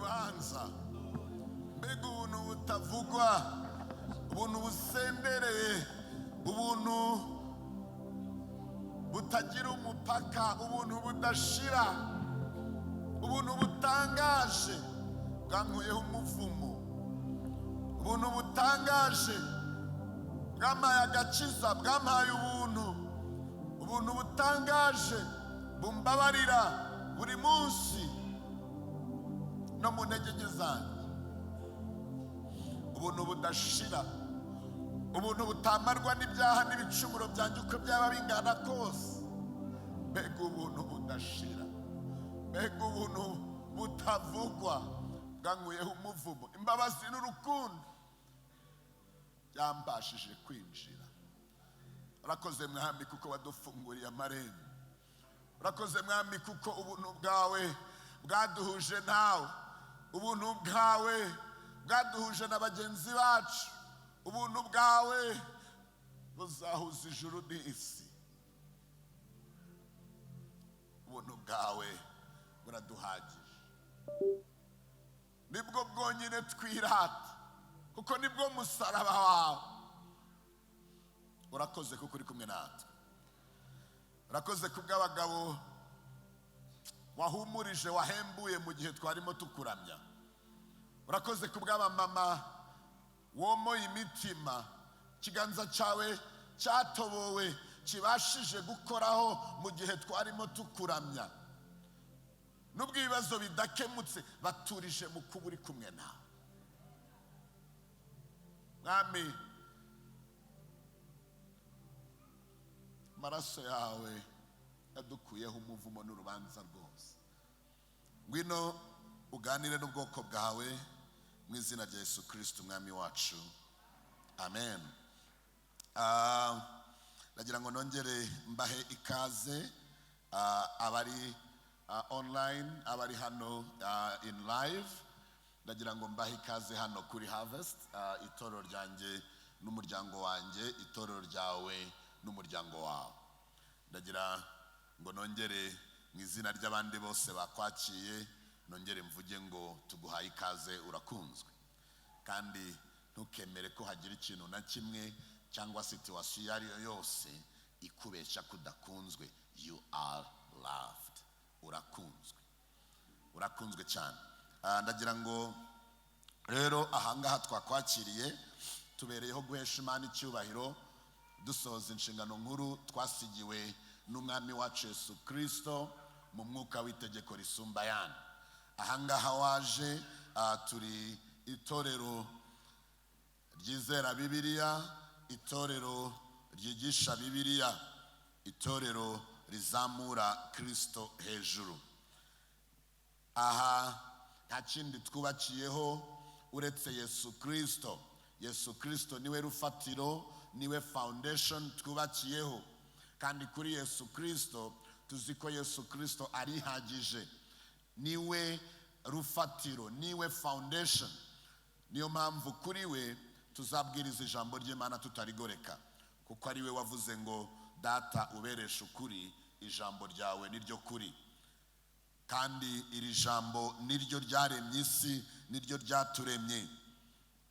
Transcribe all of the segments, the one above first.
urubanza. Mbega ubuntu butavugwa, ubuntu busendereye, ubuntu butagira umupaka, ubuntu budashira, ubuntu butangaje bwankuyeho umuvumo, ubuntu butangaje bwampaye agakiza, bwampaye ubuntu, ubuntu butangaje bumbabarira buri munsi no mu ntege nke zanjye, ubuntu budashira, ubuntu butamarwa n'ibyaha n'ibicumuro byanjye uko byaba bingana kose. Mbega ubuntu budashira, mbega ubuntu butavugwa bwankuyeho umuvumo! Imbabazi n'urukundo byambashije kwinjira. Urakoze Mwami, kuko wadufunguriye amarembo. Urakoze Mwami, kuko ubuntu bwawe bwaduhuje nawe, ubuntu bwawe bwaduhuje na bagenzi bacu, ubuntu bwawe buzahuza ijuru n'isi. Ubuntu bwawe buraduhagije, nibwo bwonyine twirata, kuko nibwo musaraba wawe. Urakoze kuko uri kumwe natwe. Urakoze kubw'abagabo wahumurije, wahembuye mu gihe twarimo tukuramya. Urakoze kubw'abamama womoye imitima, ikiganza cyawe cyatobowe kibashije gukoraho mu gihe twarimo tukuramya. Nubwo ibibazo bidakemutse, baturije mu kuba uri kumwe nawe, Mwami. Amaraso yawe yadukuyeho umuvumo n'urubanza rwose. Ngwino uganire n'ubwoko bwawe mu izina rya Yesu Kirisiti Umwami wacu, amen. Ndagira ngo nongere mbahe ikaze, abari online, abari hano in live. Ndagira ngo mbahe ikaze hano kuri Harvest, itorero ryanjye n'umuryango wanjye, itorero ryawe n'umuryango wawe. Ndagira ngo nongere mu izina ry'abandi bose bakwakiye, nongere mvuge ngo tuguhaye ikaze, urakunzwe, kandi ntukemere ko hagira ikintu na kimwe cyangwa situation iyo ari yo yose ikubeshya ko udakunzwe. You are loved, urakunzwe, urakunzwe cyane. Ndagira ngo rero ahangaha twakwakiriye, tubereyeho guhesha Imana icyubahiro, dusohoza inshingano nkuru twasigiwe n'Umwami wacu Yesu Kirisito mu mwuka w'itegeko risumba ayandi. Ahangaha waje, turi itorero ryizera Bibiliya, itorero ryigisha Bibiliya, itorero rizamura Kirisito hejuru. Aha nta kindi twubakiyeho uretse Yesu Kirisito. Yesu Kirisito niwe rufatiro, niwe foundation twubakiyeho. Kandi kuri Yesu Kirisito tuzi ko Yesu Kirisito arihagije, niwe rufatiro, niwe foundation. Niyo mpamvu kuri we tuzabwiriza ijambo ry'Imana tutarigoreka, kuko ari we wavuze ngo: "Data, ubereshe ukuri, ijambo ryawe niryo kuri." Kandi iri jambo niryo ryaremye isi, niryo ryaturemye.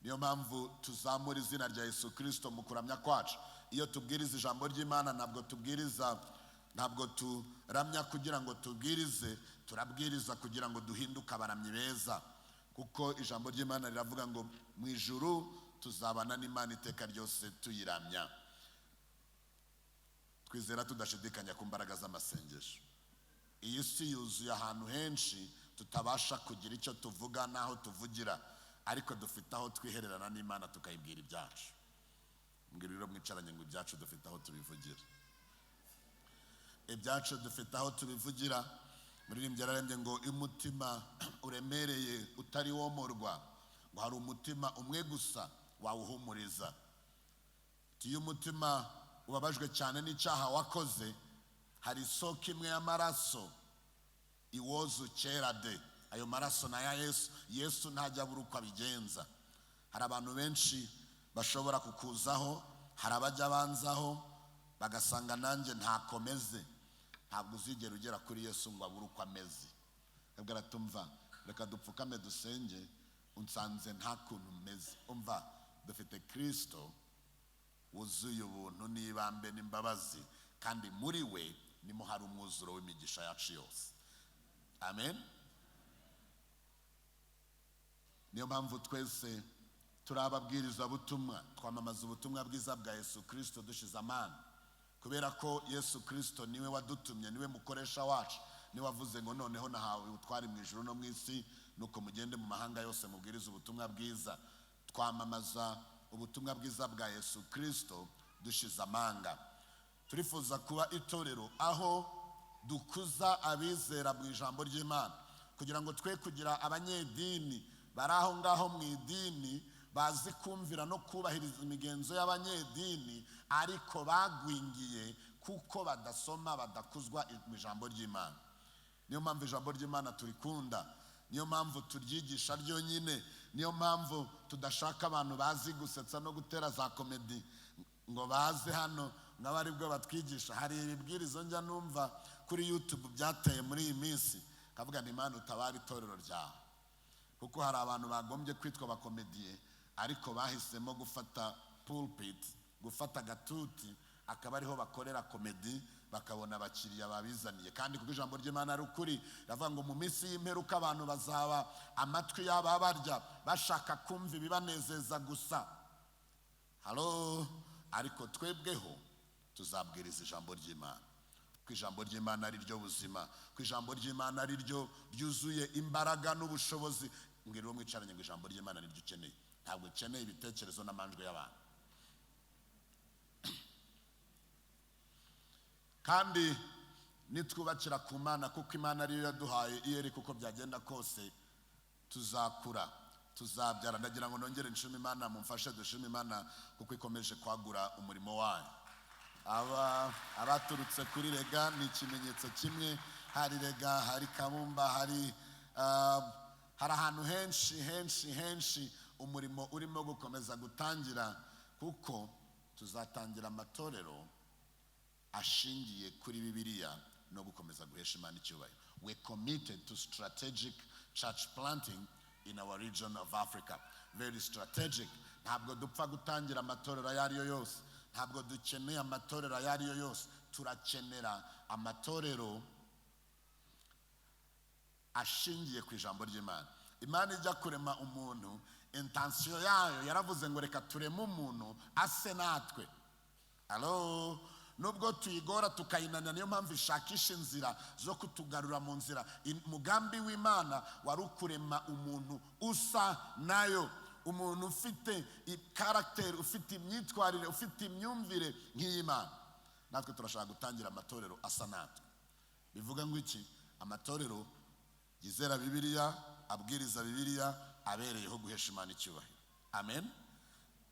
Niyo mpamvu tuzamura izina rya Yesu Kirisito mu kuramya kwacu. Iyo tubwiriza ijambo ry'Imana, ntabwo tubwiriza, ntabwo turamya kugira ngo tubwirize, turabwiriza kugira ngo duhinduke abaramyi beza, kuko ijambo ry'Imana riravuga ngo mu ijuru tuzabana n'Imana iteka ryose tuyiramya. Twizera tudashidikanya ku mbaraga z'amasengesho. Iyi si yuzuye ahantu henshi tutabasha kugira icyo tuvuga n'aho tuvugira, ariko dufite aho twihererana n'Imana tukayibwira ibyacu. Mbwira rero mwicaranye ngo ibyacu dufite aho tubivugira, ibyacu dufite aho tubivugira. Muririmbyi yararembye ngo iyo umutima uremereye utari womorwa, ngo hari umutima umwe gusa wawuhumuriza. Iyo umutima ubabajwe cyane n'icyaha wakoze, hari isoko imwe y'amaraso iwoza ukera de. Ayo maraso ni aya Yesu. Yesu ntajya abura uko abigenza. Hari abantu benshi bashobora kukuzaho, hari abajya banzaho bagasanga nanjye ntakomeze. Ntabwo uzigera ugera kuri Yesu ngo abure uko ameze. Abwira, tumva Reka dupfukame dusenge. Unsanze nta kuntu meze. Umva, dufite Kirisito wuzuye ubuntu n'ibambe n'imbabazi, kandi muri we nimo hari umwuzuro w'imigisha yacu yose. Amen. Niyo mpamvu twese turi ababwirizabutumwa, twamamaza ubutumwa bwiza bwa Yesu Kirisito dushize amana, kubera ko Yesu Kirisito niwe wadutumye, niwe mukoresha wacu, niwe wavuze ngo noneho nahawe ubutware mu ijuru no mu isi, nuko mugende mu mahanga yose mubwirize ubutumwa bwiza. Twamamaza ubutumwa bwiza bwa Yesu Kirisito dushize amanga. Turifuza kuba itorero aho dukuza abizera mu ijambo ry'Imana, kugira ngo twe kugira abanyedini bari aho ngaho mu idini, bazi kumvira no kubahiriza imigenzo y'abanyedini, ariko bagwingiye kuko badasoma, badakuzwa mu ijambo ry'Imana. Niyo mpamvu ijambo ry'Imana turikunda, niyo mpamvu turyigisha ryonyine, niyo mpamvu tudashaka abantu bazi gusetsa no gutera za komedi ngo baze hano ngo ari bwo batwigisha. Hari ibibwirizo njya numva kuri YouTube byateye muri iyi minsi, kavuga ni Imana utabara itorero ryawe, kuko hari abantu bagombye kwitwa abakomediye ariko bahisemo gufata pulpit, gufata agatuti, akaba ariho bakorera komedi, bakabona abakiriya babizaniye. Kandi kuko ijambo ry'Imana ari ukuri, ravuga ngo mu minsi y'imperuka abantu bazaba amatwi yabo abarya, bashaka kumva ibibanezeza gusa. Halo, ariko twebweho tuzabwiriza ijambo ry'Imana, ko ijambo ry'Imana ari ryo buzima, ko ijambo ry'Imana ari ryo ryuzuye imbaraga n'ubushobozi. Mbwira uwo mwicaranye ngo ijambo ry'Imana ni ryo ukeneye, ntabwo ukeneye ibitekerezo n'amanjwe y'abantu. Kandi nitwubakira ku Mana, kuko Imana ariyo yaduhaye iyeri, kuko byagenda kose tuzakura, tuzabyara. Ndagira ngo nongere nshime Imana, mumfashe dushime Imana kuko ikomeje kwagura umurimo wayo. Abaturutse kuri Rega ni ikimenyetso kimwe, hari Rega, hari Kabumba, hari ahantu henshi henshi henshi umurimo urimo gukomeza gutangira, kuko tuzatangira amatorero ashingiye kuri Bibiliya no gukomeza guhesha Imana icyubahiro. We committed to strategic church planting in our region of Africa. Very strategic. Ntabwo dupfa gutangira amatorero ayo ariyo yose, ntabwo dukeneye amatorero ayo ariyo yose, turakenera amatorero ashingiye ku ijambo ry'Imana. Imana ijya kurema umuntu, intention yayo yaravuze ngo reka tureme umuntu ase natwe. Allo, nubwo tuyigora tukayinanira, niyo mpamvu ishakisha inzira zo kutugarura mu nzira. Umugambi w'Imana wari ukurema umuntu usa nayo, umuntu ufite karacteri, ufite imyitwarire, ufite imyumvire nk'iy'Imana. Natwe turashaka gutangira amatorero asa natwe. Bivuga ngo iki? Amatorero yizera Bibiliya, abwiriza Bibiliya, abereyeho guhesha Imana icyubahiro. Amen.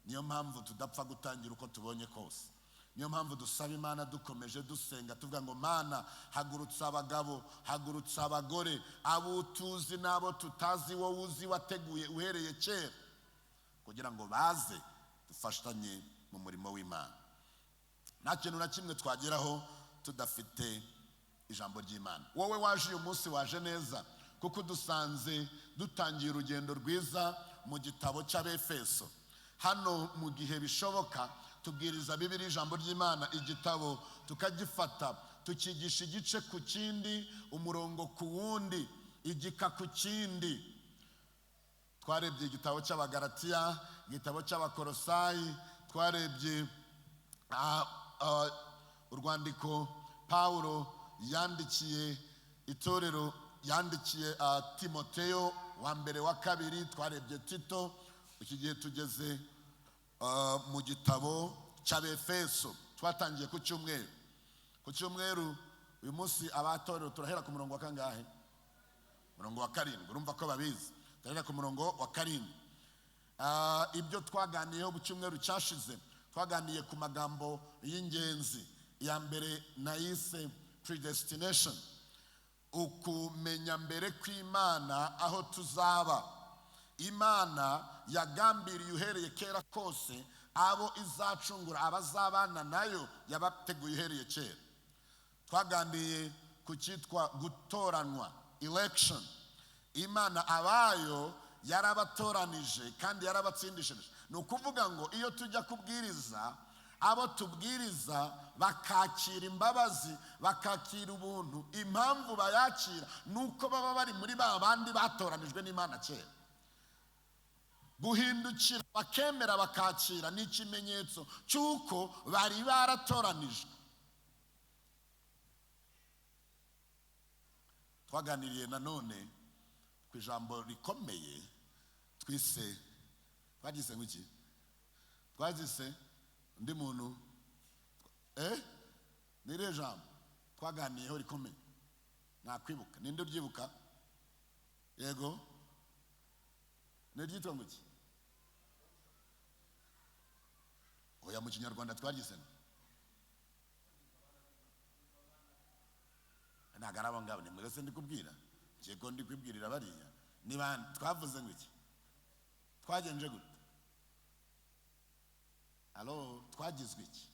Niyo mpamvu tudapfa gutangira uko tubonye kose. Niyo mpamvu dusaba Imana dukomeje dusenga tuvuga ngo Mana, hagurutsa abagabo, hagurutsa abagore, abo tuzi n'abo tutazi, wowe uzi wateguye uhereye kera, kugira ngo baze dufatanye mu murimo w'Imana. Nta kintu na kimwe twageraho tudafite ijambo ry'Imana. Wowe waje uyu munsi waje neza, kuko dusanze dutangiye urugendo rwiza mu gitabo cy'Abefeso. Hano mu gihe bishoboka tubwiriza Bibiliya, ijambo ry'Imana, igitabo tukagifata tukigisha igice ku kindi, umurongo ku wundi, igika ku kindi. Twarebye igitabo cy'Abagalatiya, igitabo cy'Abakolosayi, twarebye urwandiko Paulo yandikiye itorero, yandikiye Timoteyo wa mbere, wa kabiri, twarebye Tito. Iki gihe tugeze mu gitabo cy'Abefeso. Twatangiye ku cyumweru. Ku cyumweru uyu munsi abatorero turahera ku murongo wa kangahe? Murongo wa 7. Urumva ko babizi. Turahera ku murongo wa 7. Ibyo twaganiyeho mu cyumweru cyashize, twaganiye ku magambo y'ingenzi. Ya mbere nayise predestination, ukumenya mbere kw'Imana aho tuzaba. Imana yagambiriye uhereye kera kose abo izacungura, abazabana nayo yabateguye uhereye kera. Twaganiriye ku cyitwa gutoranwa, election. Imana abayo yarabatoranije kandi yarabatsindishirije. Ni ukuvuga ngo iyo tujya kubwiriza, abo tubwiriza bakakira imbabazi, bakakira ubuntu, impamvu bayakira nuko baba bari muri ba bandi batoranijwe n'Imana kera. Guhindukira bakemera bakakira ni ikimenyetso cy'uko bari baratoranijwe. Twaganiriye nanone ku ijambo rikomeye twise, twagize ngo iki? Twagise undi muntu ni irihe jambo twaganiyeho rikomeye? Nakwibuka, ninde uryibuka? Yego, ni iryitwa ngo iki? Oya, mu Kinyarwanda twagize ngo ntabwo ari abo ngabo, ni mwese ndi kubwira, ngiye ko ndi kwibwirira bariya. Ni bande twavuze ngo iki? Twagenje gute? Alo, twagizwe iki?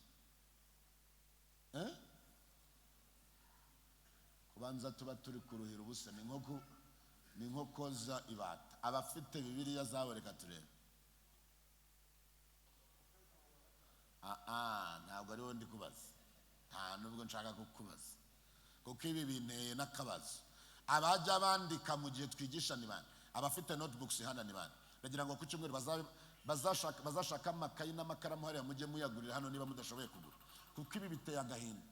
Kubanza tuba turi kuruhira ubusa, ni nko koza ibata. Abafite Bibiliya zabo reka turebe. Ntabwo ariwo ndi kubaza, nta nubwo nshaka kukubaza, kuko ibi binteye n'akabazo. Abajya bandika mu gihe twigisha ni bande? Abafite notebooks hano ni bande? Ndagira ngo ku cyumweru bazashaka amakayi n'amakaramu hariya, mujye muyagurira hano niba mudashoboye kugura, kuko ibi biteye agahinda.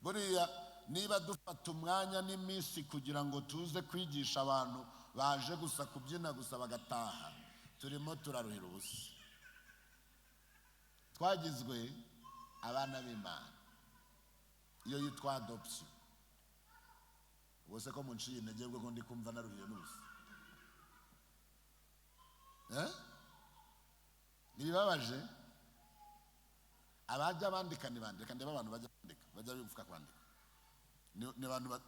Buriya niba dufata umwanya n'iminsi kugira ngo tuze kwigisha abantu baje gusa kubyina gusa bagataha, turimo turaruhira ubusa. Twagizwe abana b'Imana, iyo yitwa adoption. Ubwo se ko munciye intege bwo ndi kumva naruhiye n'ubusa? Ntibibabaje? Abajya bandika ni bande? Reka ndebe abantu bajya bandika, bajya bifuka kwandika. Ni abantu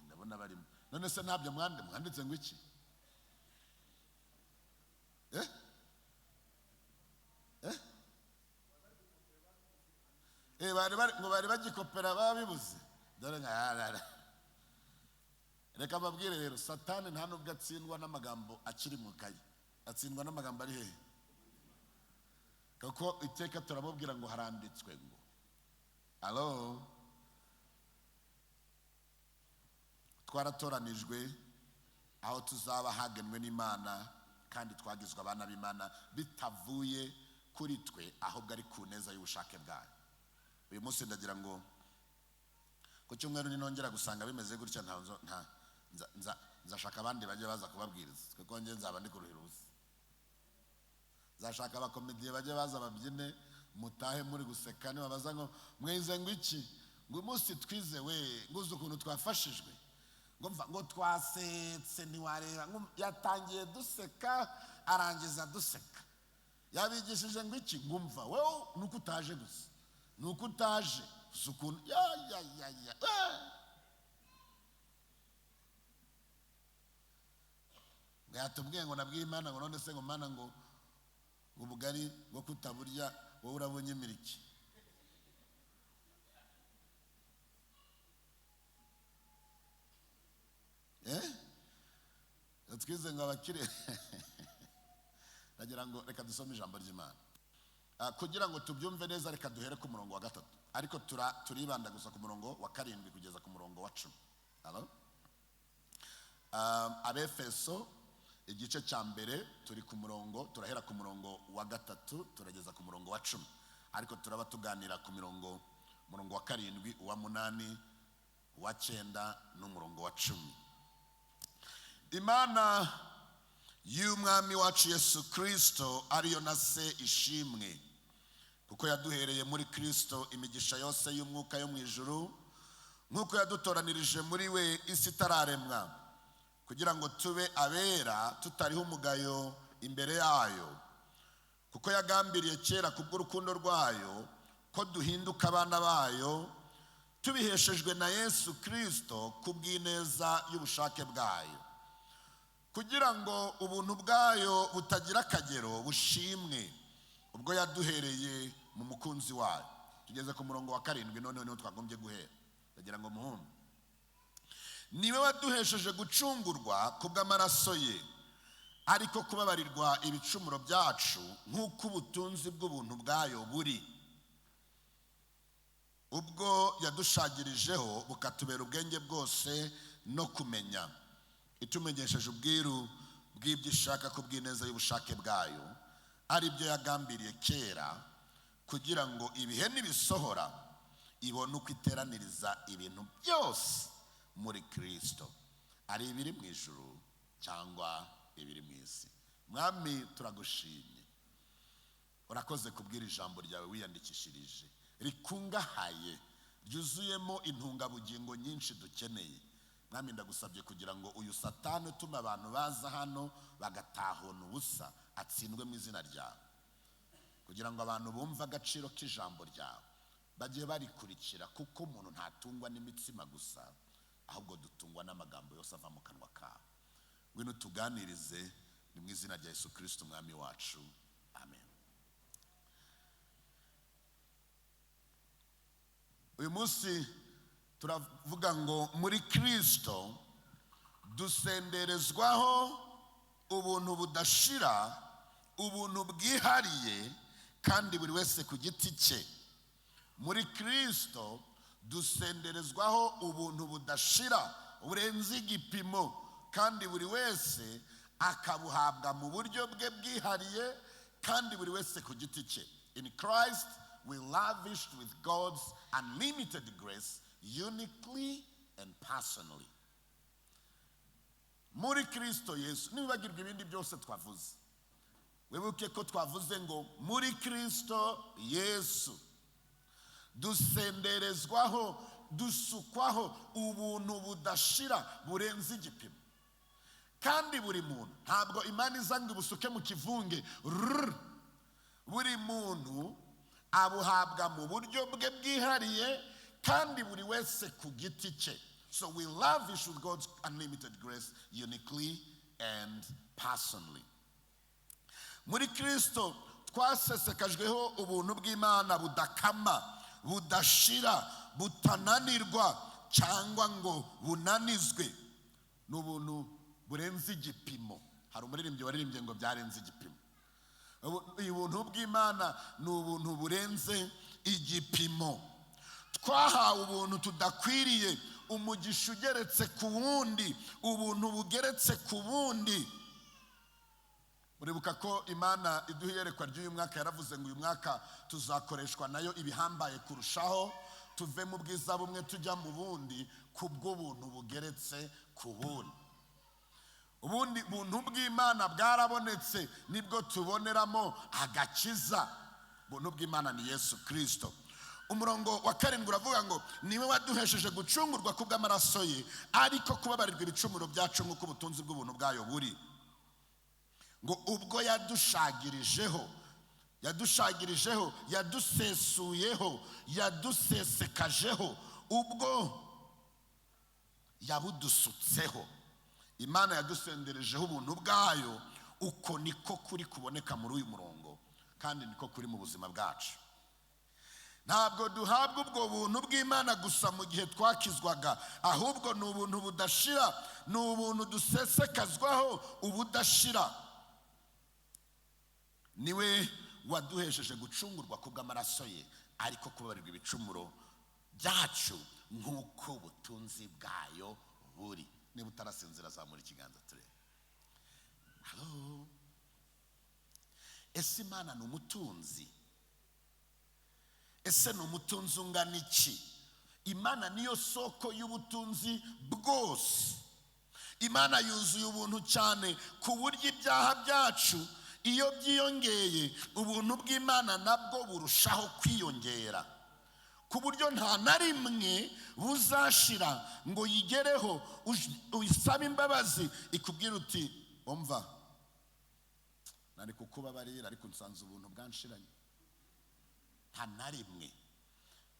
ndabona barimo. None se ntabyo mwanditse ngo iki? Bari ngo bari bagikopera babibuze. Dore nka reka mbabwire rero, Satani nta nubwo atsindwa n'amagambo akiri mu kayi, atsindwa n'amagambo ari hehe? Kuko iteka turamubwira ngo haranditswe ngo. Alo, twaratoranijwe aho tuzaba hagenwe n'Imana, kandi twagizwe abana b'Imana bitavuye kuri twe, ahubwo ari ku neza y'ubushake bwayo. Uyu munsi ndagira ngo ku cyumweru ninongera gusanga bimeze gutya, nzashaka abandi bajye baza kubabwiriza, kuko njye nzaba ndi kuruhira ubusa. Nzashaka abakomediye bajye baza babyine, mutahe muri guseka. Nibabaza ngo mwize ngo iki? Ngo uyu munsi twize we, ngo uzi ukuntu twafashijwe, ngo mva ngo twasetse ntiwareba, ngo yatangiye duseka arangiza duseka. Yabigishije ngo iki? Ngo mva wewe nuko utaje gusa, nuko utaje uzi ukuntu ya ya ya ya. Ngo yatubwiye ngo nabwiye Imana ngo none se ngo Mana ngo ubugari bwo kutaburya wowe urabonye imiriki. Twize ngo abakire. Ndagira ngo reka dusome ijambo ry'Imana. Kugira ngo tubyumve neza, reka duhere ku murongo wa 3, ariko turibanda gusa ku murongo wa 7 kugeza ku murongo wa 10. Alo? Abefeso igice cya mbere, turi ku murongo, turahera ku murongo wa 3 turageza ku murongo wa 10, ariko turaba tuganira ku murongo wa 7, uwa 8, uwa 9 n'umurongo wa 10. Imana y'Umwami wacu Yesu Kristo ariyo na se ishimwe, kuko yaduhereye muri Kristo imigisha yose y'umwuka yo mu ijuru, nk'uko yadutoranirije muri we isi itararemwa, kugira ngo tube abera tutariho umugayo imbere yayo. Kuko yagambiriye kera kubw'urukundo rwayo ko duhinduka abana bayo, tubiheshejwe na Yesu Kristo kubw'ineza y'ubushake bwayo, kugira ngo ubuntu bwayo butagira akagero bushimwe, ubwo yaduhereye mu mukunzi wayo. Tugeze ku murongo wa 7 none niho twagombye guhera. Ndagira ngo muhumbe. Niwe waduhesheje gucungurwa kubw'amaraso ye, ariko kubabarirwa ibicumuro byacu nk'uko ubutunzi bw'ubuntu bwayo buri, ubwo yadushagirijeho bukatubera ubwenge bwose no kumenya, itumenyesheje ubwiru bw'ibyo ishaka ku bw'ineza y'ubushake bwayo, ari byo yagambiriye kera, kugira ngo ibihe nibisohora ibone uko iteraniriza ibintu byose muri Kristo, ari ibiri mu ijuru cyangwa ibiri mu isi. Mwami, turagushimye, urakoze kubwira ijambo ryawe wiyandikishirije, rikungahaye, ryuzuyemo intungabugingo nyinshi dukeneye. Mwami, ndagusabye kugira ngo uyu Satani utuma abantu baza hano bagatahona ubusa atsindwe mu izina ryawe, kugira ngo abantu bumve agaciro k'ijambo ryawe, bajye barikurikira, kuko umuntu ntatungwa n'imitsima gusa, ahubwo dutungwa n'amagambo yose ava mu kanwa kawe. Ngwino tuganirize, ni mu izina rya Yesu Kristo Umwami wacu, amen. Uyu munsi turavuga ngo muri Kristo dusenderezwaho ubuntu budashira, ubuntu bwihariye, kandi buri wese ku giti cye. Muri Kristo dusenderezwaho ubuntu budashira, burenze igipimo, kandi buri wese akabuhabwa mu buryo bwe bwihariye, kandi buri wese ku giti cye. In Christ we lavished with God's unlimited grace, uniquely and personally. Muri Kristo Yesu, nibagirwa ibindi byose twavuze, wibuke ko twavuze ngo muri Kristo Yesu dusenderezwaho, dusukwaho ubuntu budashira burenze igipimo. Kandi buri muntu, ntabwo Imana iza ngo ibusuke mu kivunge, buri muntu abuhabwa mu buryo bwe bwihariye, kandi buri wese ku giti cye. So we lavish with God's unlimited grace, uniquely and personally. Muri Kristo twasesekajweho ubuntu bw'Imana budakama, budashira, butananirwa cyangwa ngo bunanizwe. Ni ubuntu burenze igipimo. Hari umuririmbyi waririmbye ngo byarenze igipimo. Ubuntu bw'Imana ni ubuntu burenze igipimo. Twahawe ubuntu tudakwiriye, umugisha ugeretse ku wundi, ubuntu bugeretse ku bundi. Uribuka ko Imana iduha iyerekwa ry'uyu mwaka, yaravuze ngo uyu mwaka tuzakoreshwa nayo ibihambaye kurushaho, tuve mu bwiza bumwe tujya mu bundi, kubw'ubuntu bugeretse ku bundi. Ubundi buntu bw'Imana bwarabonetse, nibwo tuboneramo agakiza. Ubuntu bw'Imana ni Yesu Kristo. Umurongo wa 7 uravuga ngo niwe waduhesheje gucungurwa kubw'amaraso ye, ariko kubabarirwa ibicumuro byacu nk'uko ubutunzi bw'ubuntu bwayo buri. Ngo ubwo yadushagirijeho, yadushagirijeho, yadusesuyeho, yadusesekajeho, ubwo yabudusutseho. Imana yadusenderejeho ubuntu bwayo. Uko niko kuri kuboneka muri uyu murongo, kandi niko kuri mu buzima bwacu. Ntabwo duhabwa ubwo buntu bw'Imana gusa mu gihe twakizwaga, ahubwo ni ubuntu budashira, ni ubuntu dusesekazwaho ubudashira. Niwe waduhesheje gucungurwa kubw'amaraso ye, ariko kubabarirwa ibicumuro byacu nk'uko ubutunzi bwayo buri. Niba utarasinzira zamura ikiganza turebe. Halo, ese Imana ni umutunzi? Ese ni umutunzi ungana iki? Imana niyo soko y'ubutunzi bwose. Imana yuzuye ubuntu cyane, ku buryo ibyaha byacu iyo byiyongeye, ubuntu bw'Imana nabwo burushaho kwiyongera, ku buryo nta na rimwe buzashira ngo yigereho uyisabe imbabazi ikubwira uti umva nari kukubabarira ariko nsanze ubuntu bwanshiranye. Nta na rimwe.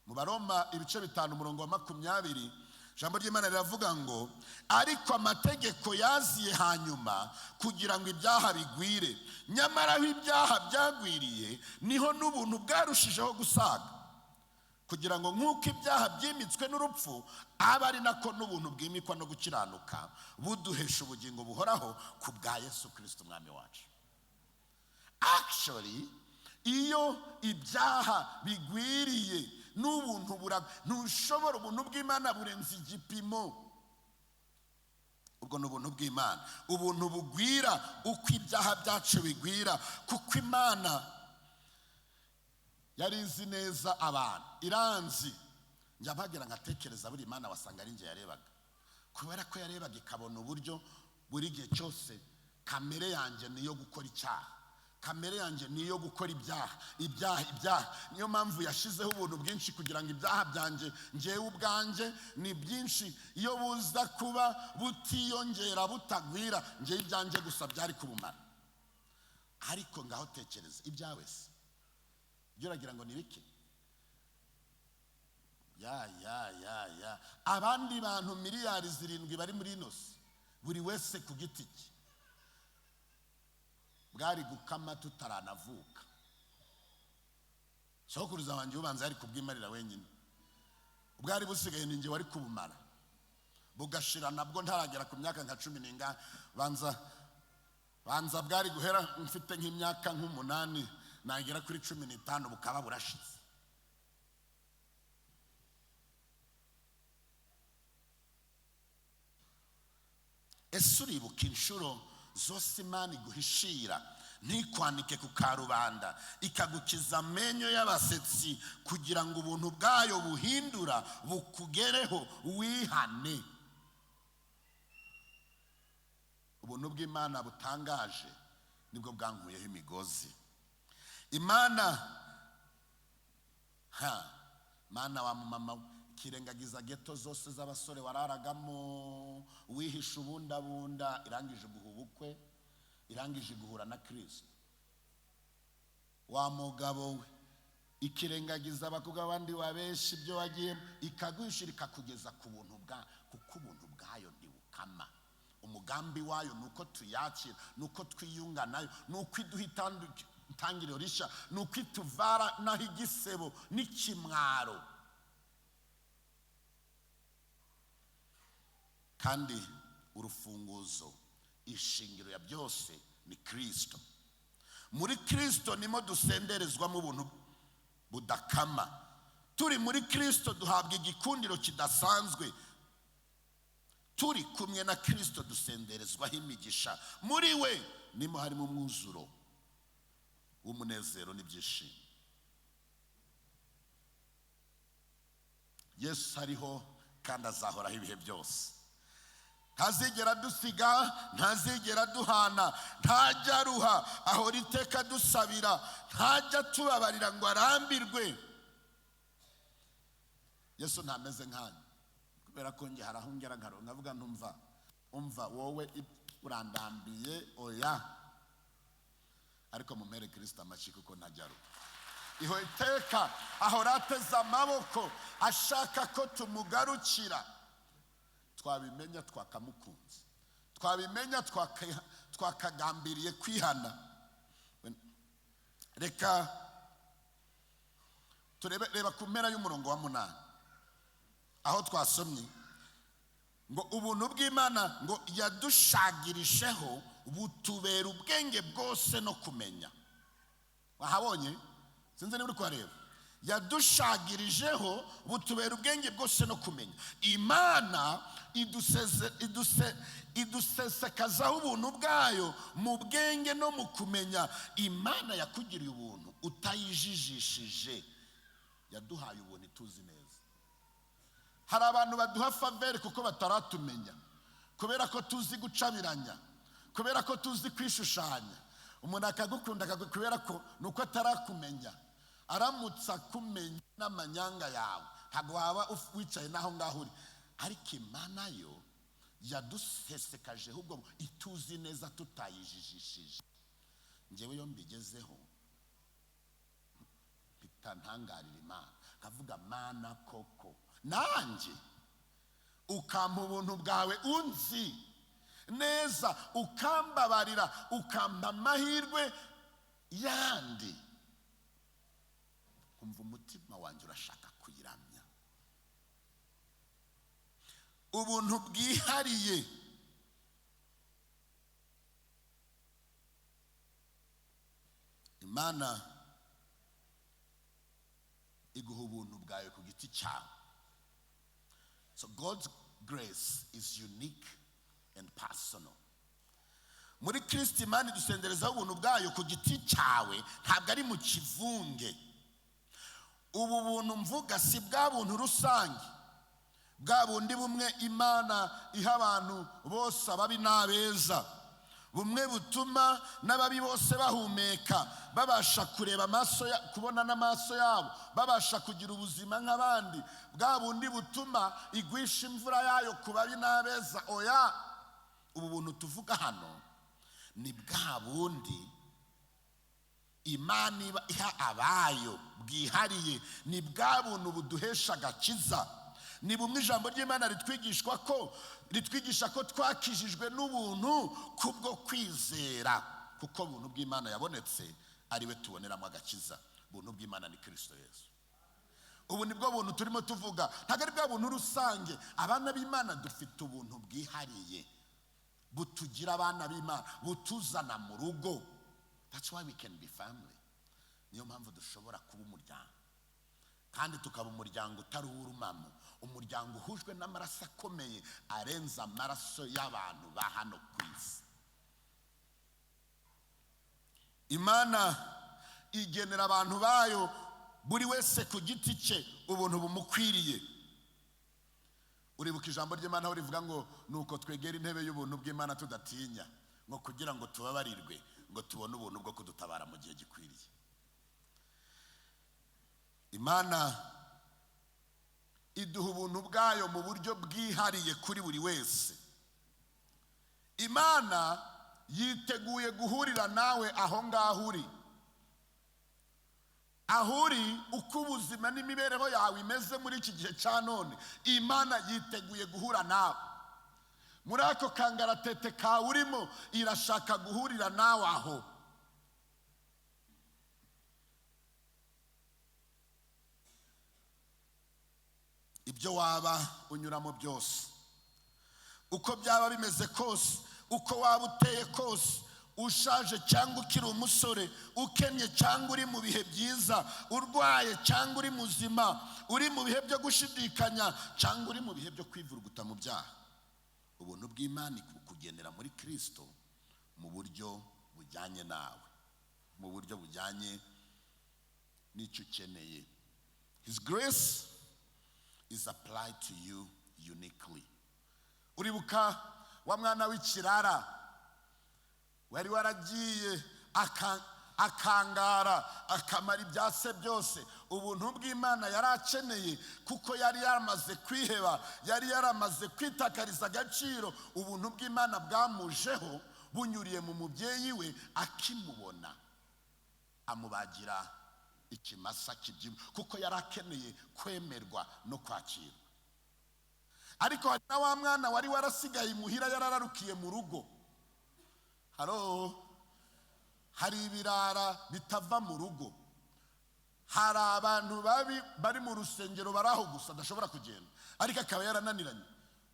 Mu Baroma ibice 5 umurongo wa 20, ijambo ry'Imana riravuga ngo ariko amategeko yaziye hanyuma kugira ngo ibyaha bigwire, nyamara aho ibyaha byagwiriye niho n'ubuntu bwarushijeho gusaga. Kugira ngo nk'uko ibyaha byimitswe n'urupfu, abe ari nako n'ubuntu bwimikwa no gukiranuka buduhesha ubugingo buhoraho ku bwa Yesu Kirisito Umwami wacu. Actually, iyo ibyaha bigwiriye n'ubuntu ntushobora, ubuntu bw'Imana burenze igipimo. Ubwo ni ubuntu bw'Imana, ubuntu bugwira uko ibyaha byacu bigwira, kuko Imana yari izi neza abantu, iranzi. Njya mpagira nkatekereza buri Imana wasanga ari njye yarebaga, kubera ko yarebaga ikabona uburyo buri gihe cyose kamere yanjye niyo gukora icyaha, kamere yanjye niyo gukora ibyaha, ibyaha, ibyaha. Niyo mpamvu yashizeho ubuntu bwinshi kugira ngo ibyaha byanjye njyewe ubwanjye ni byinshi, iyo buza kuba butiyongera butagwira, njyewe ibyanjye gusa byari kubumara. Ariko ngaho tekereza ibyawe se, ibyo uragira ngo ni bike? Ya ya ya ya, abandi bantu 7 miliyari bari muri ino si, buri wese ku giti cye, bwari gukama tutaranavuka. Sokuruza wanjye ubanza yari kubwimarira wenyine, ubwari busigaye ni njye wari kubumara, bugashira nabwo ntaragera ku myaka nka 10 n'ingahe. Banza bwari guhera mfite nk'imyaka nk'8, nagera kuri 15 bukaba burashize. Ese uribuka inshuro zose Imana iguhishira ntikwanike ku karubanda, ikagukiza amenyo y'abasetsi kugira ngo ubuntu bwayo buhindura bukugereho wihane? Ubuntu bw'Imana butangaje nibwo bwankuyeho imigozi. Imana ha mana wa mama, kirengagiza geto zose z'abasore wararagamo, wihisha ubundabunda, irangije guha ubukwe, irangije guhura na Kristo. Wa mugabo we, ikirengagiza abakobwa abandi wabeshi ibyo wagiyemo, ikaguhishira ikakugeza ku buntu bwa, kuko ubuntu bwayo ntibukama. Umugambi wayo nuko tuyakira, nuko twiyunga nayo, nuko iduha itangiriro rishya, nuko ituvara naho igisebo n'ikimwaro. Kandi urufunguzo, ishingiro ya byose ni Kristo. Muri Kristo nimo dusenderezwamo ubuntu budakama. Turi muri Kristo duhabwa igikundiro kidasanzwe. Turi kumwe na Kristo dusenderezwaho imigisha. Muri we nimo harimo umwuzuro w'umunezero n'ibyishimo. Yesu ariho kandi azahoraho ibihe byose. Ntazigera dusiga, ntazigera duhana, ntajya aruha, ahora iteka dusabira, ntajya tubabarira ngo arambirwe. Yesu ntameze nkanjye, kubera ko njye hari aho ngera nkavuga ntumva, umva wowe urandambiye, oya. Ariko mumere Kristo amashyi kuko ntajya aruha. Iho iteka ahora ateze amaboko ashaka ko tumugarukira. Twabimenya twakamukunze, twabimenya twakagambiriye kwihana. Reka turebe, reba ku mpera y'umurongo wa 8 aho twasomye ngo ubuntu bw'Imana ngo yadushagirisheho butubera ubwenge bwose no kumenya. Wahabonye? Sinzi niba uri kuhareba. Yadushagirijeho butubera ubwenge bwose no kumenya. Imana idusesekazaho ubuntu bwayo mu bwenge no mu kumenya. Imana yakugiriye ubuntu utayijijishije, yaduhaye ubuntu ituzi neza. Hari abantu baduha favere kuko bataratumenya, kubera ko tuzi gucabiranya, kubera ko tuzi kwishushanya. Umuntu akagukunda kubera ko nuko atarakumenya. Aramutse akumenya n'amanyanga yawe, ntabwo waba wicaye naho ngaho uri. Ariko Imana yo yadusesekaje ahubwo ituzi neza tutayijijishije. Njyewe yo mbigezeho mpita ntangarira Imana, nkavuga Mana koko nanjye ukampa ubuntu bwawe unzi neza, ukambabarira, ukampa amahirwe yandi, kumva umutima wanjye urashaka kuyiramya. Ubuntu bwihariye. Imana iguha ubuntu bwawe ku giti cyawe. So God's grace is unique and personal. Muri Kristo Imana idusenderezaho ubuntu bwayo ku giti cyawe, ntabwo ari mu kivunge. Ubu buntu mvuga si bwa buntu rusange, bwa bundi bumwe Imana iha abantu bose, ababi n'abeza, bumwe butuma n'ababi bose bahumeka, babasha kureba amaso, kubona n'amaso yabo, babasha kugira ubuzima nk'abandi, bwa bundi butuma igwisha imvura yayo ku babi n'abeza. Oya, ubu buntu tuvuga hano ni bwa bundi Imana iha abayo bwihariye, ni bwa buntu buduhesha agakiza. Ni bumwe ijambo ry'Imana ritwigisha ko twakijijwe n'ubuntu kubwo kwizera, kuko ubuntu bw'Imana yabonetse ari we tuboneramo agakiza. Ubuntu bw'Imana ni Kristo Yesu. Ubu ni bwo buntu turimo tuvuga, ntabwo ari bwa buntu rusange. Abana b'Imana dufite ubuntu bwihariye butugira abana b'Imana, butuzana mu rugo. That's why we can be family. Niyo mpamvu dushobora kuba umuryango, kandi tukaba umuryango utari uw'urumamo, umuryango uhujwe n'amaraso akomeye arenze amaraso y'abantu ba hano ku isi. Imana igenera abantu bayo buri wese ku giti cye ubuntu bumukwiriye. Uribuka ijambo ry'Imana aho rivuga ngo nuko twegera intebe y'ubuntu bw'Imana tudatinya, ngo kugira ngo tubabarirwe, ngo tubone ubuntu bwo kudutabara mu gihe gikwiriye. Imana iduha ubuntu bwayo mu buryo bwihariye kuri buri wese. Imana yiteguye guhurira nawe aho ngaho uri, aho uri, uko ubuzima n'imibereho yawe imeze muri iki gihe cya none. Imana yiteguye guhura nawe muri ako kangaratete kawe urimo, irashaka guhurira nawe aho. Ibyo waba unyuramo byose, uko byaba bimeze kose, uko waba uteye kose, ushaje cyangwa ukiri umusore, ukennye cyangwa uri mu bihe byiza, urwaye cyangwa uri muzima, uri mu bihe byo gushidikanya cyangwa uri mu bihe byo kwivuruguta mu byaha, ubuntu bw'Imana bukugenera muri Kristo mu buryo bujyanye nawe, mu buryo bujyanye n'icyo ukeneye. His grace is applied to you uniquely. Uribuka wa mwana w'ikirara wari waragiye akangara, akamara ibyase byose? Ubuntu bw'Imana yari akeneye, kuko yari yaramaze kwiheba, yari yaramaze kwitakariza agaciro. Ubuntu bw'Imana bwamujeho bunyuriye mu mubyeyi we, akimubona amubagira ikimasa kibyibushye, kuko yari akeneye kwemerwa no kwakirwa. Ariko hari na wa mwana wari warasigaye imuhira, yarararukiye mu rugo. Haro hari ibirara bitava mu rugo, hari abantu babi bari mu rusengero bari aho gusa adashobora kugenda, ariko akaba yarananiranye.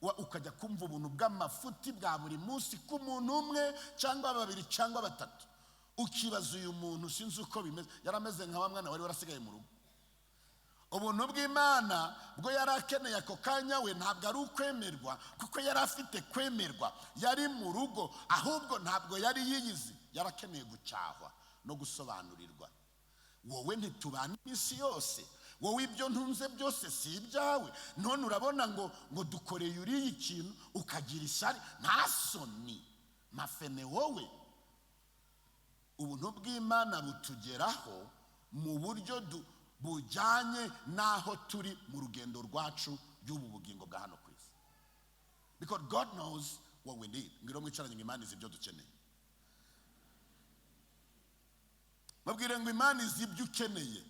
Ukajya kumva ubuntu bw'amafuti bwa buri munsi k'umuntu umwe cyangwa babiri cyangwa batatu, ukibaza uyu muntu sinzi uko bimeze, yarameze nka wa mwana wari warasigaye mu rugo. Ubuntu bw'Imana bwo yari akeneye ako kanya we ntabwo ari ukwemerwa, kuko yari afite kwemerwa, yari mu rugo, ahubwo ntabwo yari yiyizi, yari akeneye gucyahwa no gusobanurirwa. Wowe ntitubana iminsi yose, wowe ibyo ntunze byose si ibyawe, none urabona ngo dukoreye uriya ikintu ukagira ishyari, nta soni mafene wowe. Ubuntu bw'Imana butugeraho mu buryo bujyanye n'aho turi mu rugendo rwacu y'ubu bugingo bwa hano ku isi. Because God knows what we need. Ngwino mwicaranye ngo Imana izi ibyo dukeneye. Babwire ngo Imana izi ibyo ukeneye.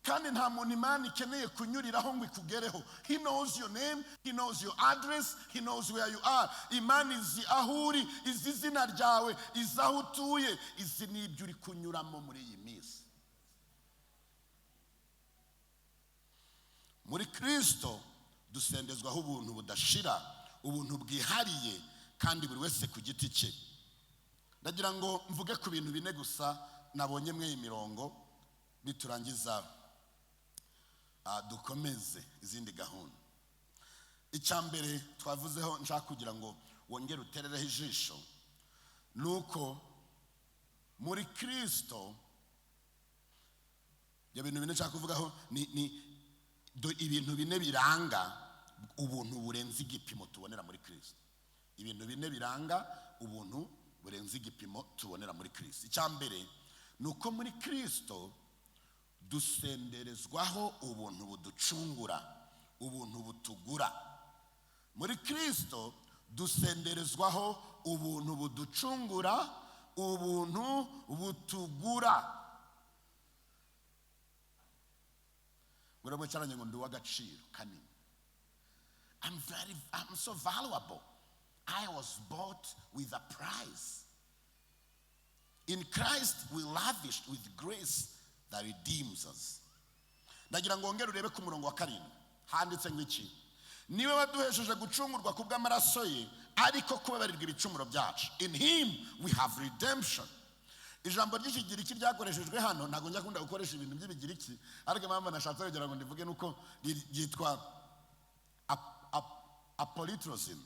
Kandi nta muntu Imana ikeneye kunyuriraho ngo ikugereho. He knows your name, he knows your address, he knows where you are. Imana izi aho uri, izi izina ryawe, izi aho utuye, izi n'ibyo uri kunyuramo muri iyi minsi. Muri Kristo Dusendezwaho ubuntu budashira, ubuntu bwihariye, kandi buri wese ku giti cye. Ndagira ngo mvuge ku bintu bine gusa nabonye mwe iyi mirongo, niturangiza dukomeze izindi gahunda. Icya mbere twavuzeho nshaka kugira ngo wongere uterereho ijisho ni uko muri Kirisito, ibyo bintu bine nshaka kuvugaho ni ibintu bine biranga ubuntu burenze igipimo tubonera muri Kirisito. Ibintu bine biranga ubuntu burenze igipimo tubonera muri Kirisito. Icya mbere ni uko muri Kirisito dusenderezwaho ubuntu buducungura, ubuntu butugura. Muri Kirisito dusenderezwaho ubuntu buducungura, ubuntu butugura. Ngo cyaranye ngo ndi uw'agaciro kanini. I'm so valuable. I was bought with a price. In Christ we lavished with grace that redeems us. Ndagira ngo wongere urebe ku murongo wa 7, handitse ngo iki? Niwe waduhesheje gucungurwa ku bw'amaraso ye, ariko kubabarirwa ibicumuro byacu. In him we have redemption. Ijambo ry'ikigiriki ryakoreshejwe hano, ntabwo njya kunda gukoresha ibintu by'ibigiriki, ariko impamvu nashatse kugira ngo ndivuge nuko ryitwa apolytrosin.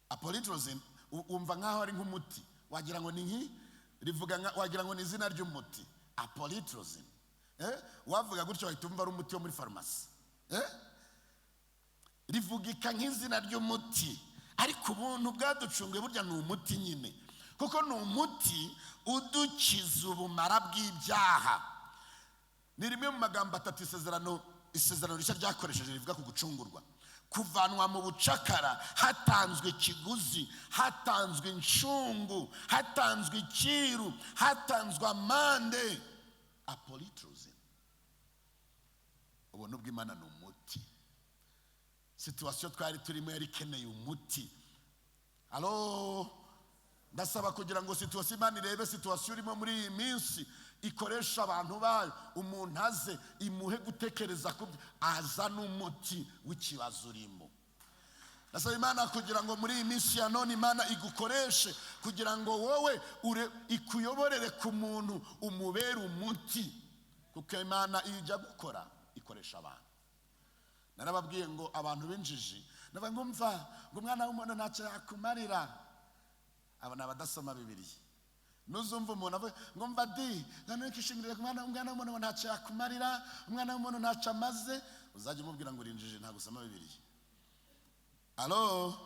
Apolytrosin wumva nkaho ari nk'umuti, wagira ngo ni nki rivuga, wagira ngo ni izina ry'umuti apolytrosin. Wavuga gutyo wahita umva ari umuti wo muri farumasi. Rivugika nk'izina ry'umuti, ariko ubuntu bwaducunguye burya ni umuti nyine, kuko ni umuti udukiza ubumara bw'ibyaha. Ni rimwe mu magambo atatu isezerano rishya ryakoresheje rivuga ku gucungurwa, kuvanwa mu bucakara hatanzwe ikiguzi, hatanzwe incungu, hatanzwe ikiru, hatanzwe amande. Apolytrosin. Ubuntu bw'Imana ni umuti. Situation twari turimo yari ikeneye umuti. Alo, ndasaba kugira ngo situation Imana irebe situation urimo muri iyi minsi, ikoresha abantu bayo, umuntu aze imuhe gutekereza ku azana umuti w'ikibazo urimo. Ndasaba Imana kugira ngo muri iyi minsi ya none Imana igukoreshe kugira ngo wowe ikuyoborere ku muntu, umubere umuti, kuko Imana iyo ijya gukora ikoresha abantu. Narababwiye ngo abantu b'injiji ndavuga ngo mva ngo umwana w'umuntu ntacyo yakumarira. Aba ni abadasoma Bibiliya. Nuzumva umuntu avuga ngo mva di none kishingirira ku mwana w'umuntu ntacyo yakumarira, umwana w'umuntu ntacyo amaze, uzajya umubwira ngo urinjije ntabwo usoma Bibiliya. Alo,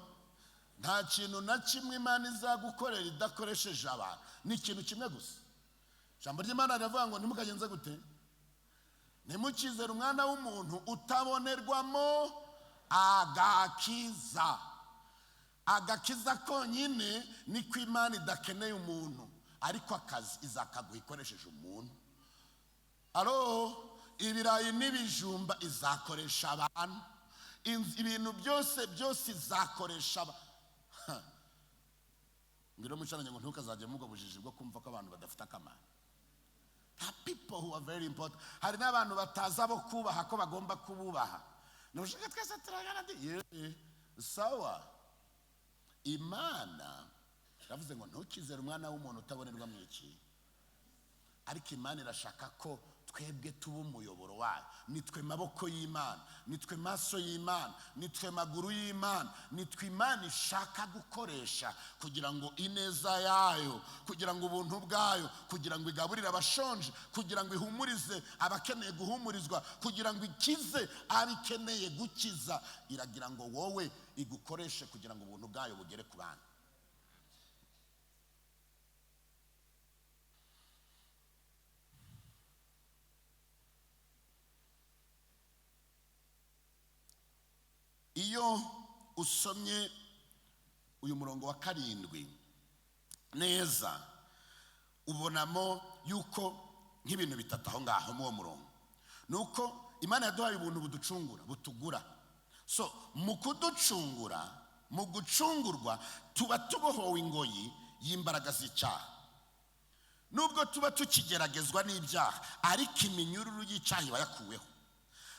nta kintu na kimwe Imana izagukorera idakoresheje abantu, ni ikintu kimwe gusa. Ijambo ry'Imana riravuga ngo ntimukagenze gute? Ntimukizere umwana w'umuntu utabonerwamo agakiza. Agakiza konyine niko Imana idakeneye umuntu, ariko akazi izakaguha ikoresheje umuntu. Alo, ibirayi n'ibijumba izakoresha abantu, ibintu byose byose izakoresha abantu. Ngiro mucaranye ngo ntukazajye mubwo bujiji bwo kumva ko abantu badafite akamaro. There are people who are very important. Hari n'abantu bataza bo kubaha ko bagomba kububaha. Nushaka twese turagana ndi sawa. Imana yavuze ngo ntukizere umwana w'umuntu utabonerwa mu iki, ariko Imana irashaka ko twebwe tuba umuyoboro wayo. Nitwe maboko y'Imana, nitwe maso y'Imana, nitwe maguru y'Imana, nitwe Imana ishaka gukoresha kugira ngo ineza yayo, kugira ngo ubuntu bwayo, kugira ngo igaburire abashonje, kugira ngo ihumurize abakeneye guhumurizwa, kugira ngo ikize abikeneye gukiza. Iragira ngo wowe igukoreshe kugira ngo ubuntu bwayo bugere ku bantu. Iyo usomye uyu murongo wa 7 neza, ubonamo yuko nk'ibintu bitatu aho ngaho mu murongo. Nuko Imana yaduhaye ubuntu buducungura, butugura. So mu kuducungura, mu gucungurwa, tuba tubohowe ingoyi y'imbaraga z'icyaha. Nubwo tuba tukigeragezwa n'ibyaha, ariko iminyururu y'icyaha iba yakuweho.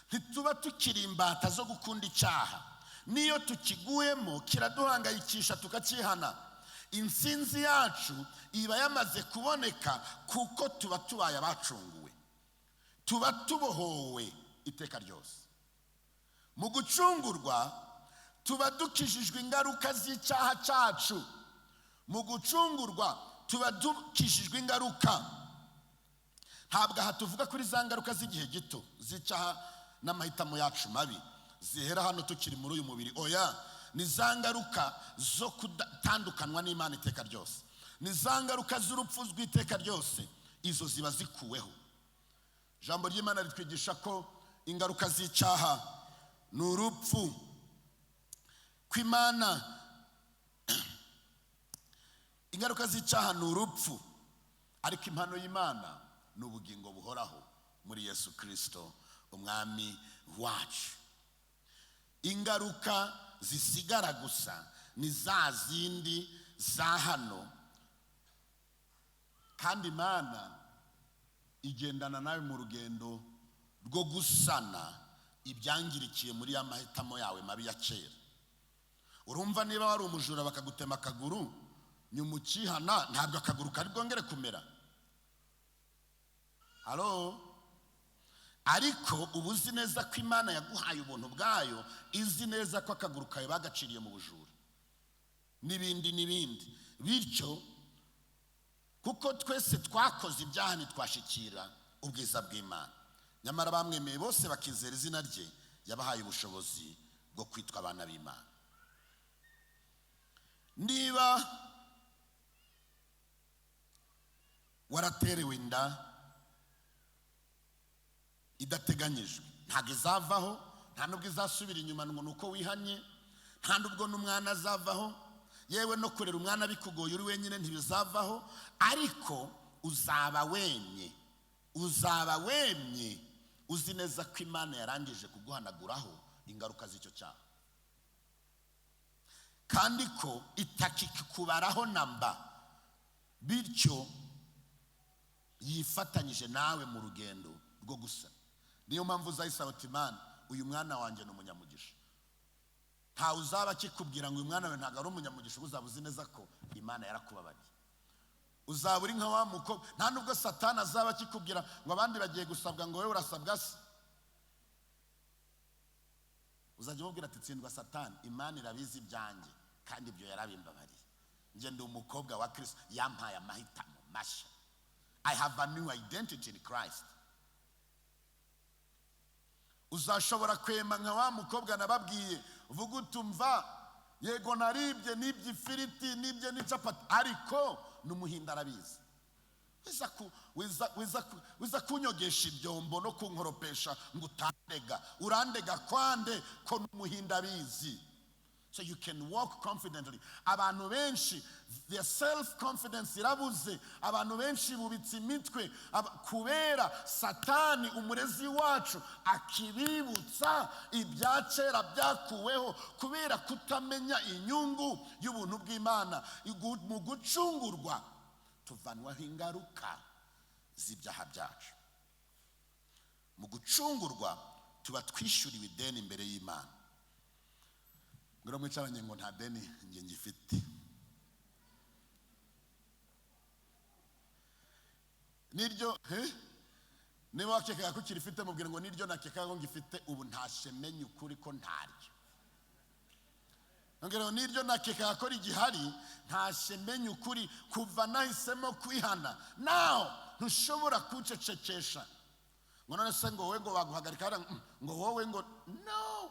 Ntituba tukiri imbata zo gukunda icyaha. N'iyo tukiguyemo kiraduhangayikisha, tukacyihana. Intsinzi yacu iba yamaze kuboneka kuko tuba tubaye abacunguwe, tuba tubohowe iteka ryose. Mu gucungurwa tuba dukijijwe ingaruka z'icyaha cyacu. Mu gucungurwa tuba dukijijwe ingaruka. Ntabwo aha tuvuga kuri za ngaruka z'igihe gito z'icyaha n'amahitamo yacu mabi zihera hano tukiri muri uyu mubiri. Oya, ni za ngaruka zo kudatandukanywa n'Imana iteka ryose, ni za ngaruka z'urupfu rw'iteka ryose. Izo ziba zikuweho. Ijambo ry'Imana ritwigisha ko ingaruka z'icyaha ni urupfu, ko Imana, ingaruka z'icyaha ni urupfu, ariko impano y'Imana ni ubugingo buhoraho muri Yesu Kirisito Umwami wacu. Ingaruka zisigara gusa ni za zindi za hano. Kandi Imana igendana nawe mu rugendo rwo gusana ibyangirikiye muri ya mahitamo yawe mabi ya kera. Urumva, niba wari umujura bakagutema akaguru, nyuma ukihana, ntabwo akaguru kari bwongere kumera. Halo? Ariko uba uzi neza ko Imana yaguhaye ubuntu bwayo, izi neza ko akaguru kawe bagaciriye mu bujura n'ibindi n'ibindi. Bityo kuko twese twakoze ibyaha ntitwashikira ubwiza bw'Imana, nyamara bamwemeye bose bakizera izina rye, yabahaye ubushobozi bwo kwitwa abana b'Imana. Niba waraterewe inda idateganyijwe, ntabwo izavaho, nta nubwo izasubira inyuma ngo ni uko wihanye, nta nubwo n'umwana azavaho. Yewe, no kurera umwana bikugoye uri wenyine ntibizavaho, ariko uzaba wemye, uzaba wemye uzi neza ko Imana yarangije kuguhanaguraho ingaruka z'icyo cyaha, kandi ko itakikubaraho namba. Bityo yifatanyije nawe mu rugendo rwo gusa. Niyo mpamvu uzayisaba uti: "Imana, uyu mwana wanjye ni umunyamugisha." Ntawe uzaba akikubwira ngo uyu mwana we ntabwo ari umunyamugisha. Uzaba uzi neza ko Imana yarakubabariye. Uzaba uri nka wa mukobwa. Nta nubwo Satani azaba akikubwira ngo abandi bagiye gusabwa, ngo wowe urasabwa se. Uzajya umubwira ati: "Tsindwa Satani, Imana irabizi ibyanjye kandi ibyo yarabimbabariye. Njye ndi umukobwa wa Kirisito, yampaye amahitamo mashya. I have a new identity in Christ." Uzashobora kwema nka wa mukobwa nababwiye, uvuga utumva: "Yego, naribye, nibye ifiriti, nibye n'icapati, ariko n'Umuhinde arabizi. Wiza kunyogesha ibyombo no kunkoropesha ngo utandega. Urandega kwande ko n'Umuhinde abizi?" So you can walk confidently. Abantu benshi, their self confidence irabuze. Abantu benshi bubitse imitwe kubera Satani umurezi wacu akibibutsa ibya kera byakuweho, kubera kutamenya inyungu y'ubuntu bw'Imana. Mu gucungurwa tuvanwaho ingaruka z'ibyaha byacu. Mu gucungurwa tuba twishyuriwe ideni imbere y'Imana. Ngwino mwicaranye ngo nta deni njye ngifite. Niryo he? Niba wakekaga ko ukirifite, mubwira ngo: "Niryo nakekaga ko ngifite, ubu ntashye menye ukuri ko ntaryo." Nongera ngo: "Niryo nakekaga ko rigihari, ntashye menye ukuri. Kuva nahisemo kwihana, nawe ntushobora kuncecekesha ngo none se ngo wowe ngo baguhagarika hariya, ngo wowe ngo no."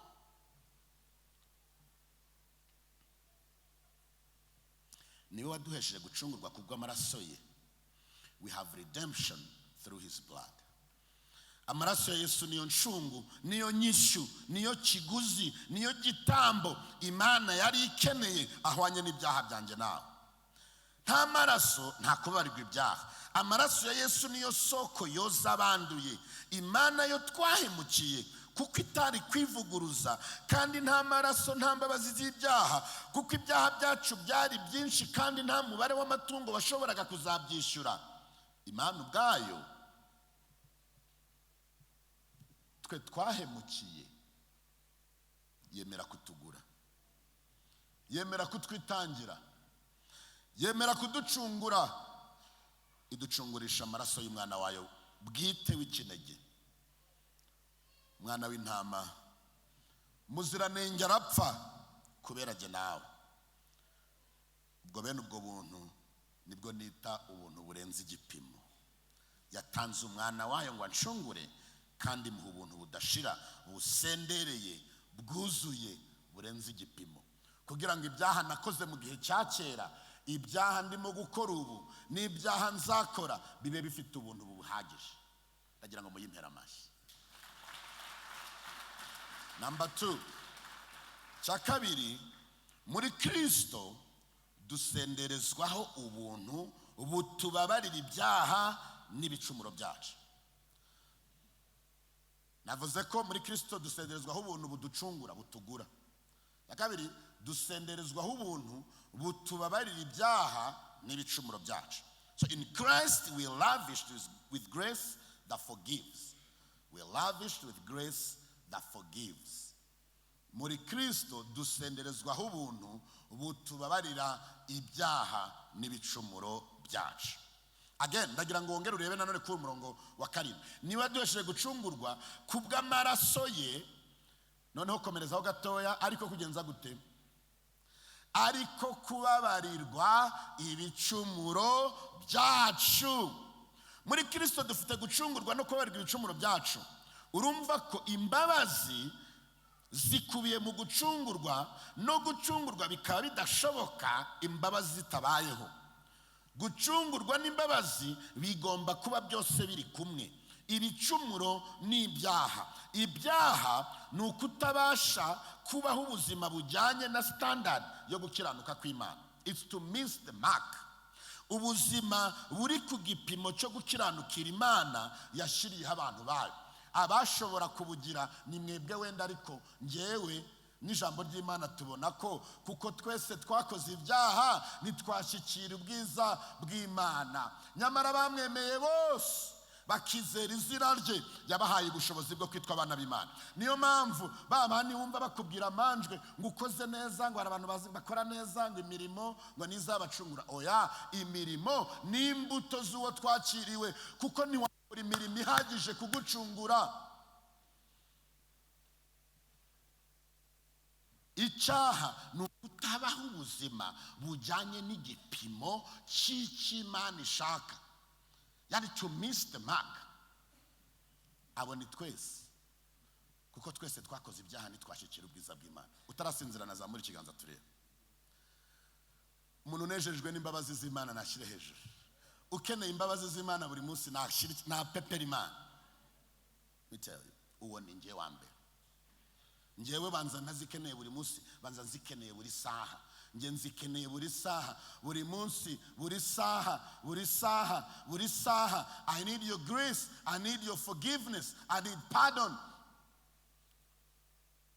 Niwe waduhesheje gucungurwa kubw'amaraso ye. We have redemption through his blood. Amaraso ya Yesu niyo ncungu, niyo nyishyu, niyo kiguzi, niyo gitambo Imana yari ikeneye ahwanye n'ibyaha byanjye nawe. Nta maraso, nta kubarirwa ibyaha. Amaraso ya Yesu niyo soko yoza abanduye. Imana yo twahemukiye, kuko itari kwivuguruza, kandi nta maraso nta mbabazi z'ibyaha, kuko ibyaha byacu byari byinshi kandi nta mubare w'amatungo washoboraga kuzabyishyura. Imana ubwayo Twe twahemukiye, yemera kutugura, yemera kutwitangira, yemera kuducungura, iducungurisha amaraso y'umwana wayo bwite w'ikinege, umwana w'intama muziranenge, arapfa kubera jye nawe. Ubwo bene ubwo buntu nibwo nita ubuntu burenze igipimo. Yatanze umwana wayo ngo anshungure, kandi muha ubuntu budashira, busendereye, bwuzuye, burenze igipimo, kugira ngo ibyaha nakoze mu gihe cya kera, ibyaha ndimo gukora ubu n'ibyaha nzakora bibe bifite ubuntu buhagije. Ndagira ngo muyimpere amashyi. Number 2, cya kabiri, muri Kirisito dusenderezwaho ubuntu butubabarira ibyaha n'ibicumuro byacu. Navuze ko muri Kirisito dusenderezwaho ubuntu buducungura, butugura. Ya kabiri, dusenderezwaho ubuntu butubabarira ibyaha n'ibicumuro byacu. So in Christ we are lavished with grace that forgives. We are lavished with grace that forgives. Muri Kirisito dusenderezwaho ubuntu butubabarira ibyaha n'ibicumuro byacu. Again, ndagira ngo wongere urebe nanone kuri umurongo wa 7: niba duhesheje gucungurwa ku bw'amaraso ye. Noneho komerezaho gatoya. Ariko kugenza gute? Ariko kubabarirwa ibicumuro byacu. Muri Kirisito dufite gucungurwa no kubabarirwa ibicumuro byacu. Urumva ko imbabazi zikubiye mu gucungurwa, no gucungurwa bikaba bidashoboka imbabazi zitabayeho. Gucungurwa n'imbabazi bigomba kuba byose biri kumwe. Ibicumuro ni ibyaha. Ibyaha ni ukutabasha kubaho ubuzima bujyanye na standard yo gukiranuka kw'Imana. It's to miss the mark. Ubuzima buri ku gipimo cyo gukiranukira Imana yashyiriyeho abantu bayo. Abashobora kubugira ni mwebwe wenda, ariko ngewe n'ijambo ry'Imana tubona ko kuko twese twakoze ibyaha, ntitwashyikira ubwiza bw'Imana, nyamara bamwemeye bose bakizera izina rye, yabahaye ubushobozi bwo kwitwa abana b'Imana. Niyo mpamvu ba bandi wumva bakubwira amanjwe ngo ukoze neza, ngo hari abantu bazi bakora neza, ngo imirimo ngo nizabacungura. Oya, imirimo ni imbuto z'uwo twakiriwe, kuko ntiwakora imirimo ihagije kugucungura. Icyaha ni ukutabaho ubuzima bujyanye n'igipimo cy'Imana ishaka, yani to miss the mark. Abo ni twese, kuko twese twakoze ibyaha, ntitwashyikira ubwiza bw'Imana. Utarasinzira nazamura ikiganza turebe. Umuntu unejejwe n'imbabazi z'Imana nashyire hejuru. Ukeneye imbabazi z'Imana buri munsi nashyire, napepera Imana. Let me tell you, uwo ni njye wa mbere. Njyewe banza ntazikeneye buri munsi, banza nzikeneye buri saha. Njye nzikeneye buri saha, buri munsi, buri saha, buri saha, buri saha. I need your grace, I need your forgiveness, I need pardon,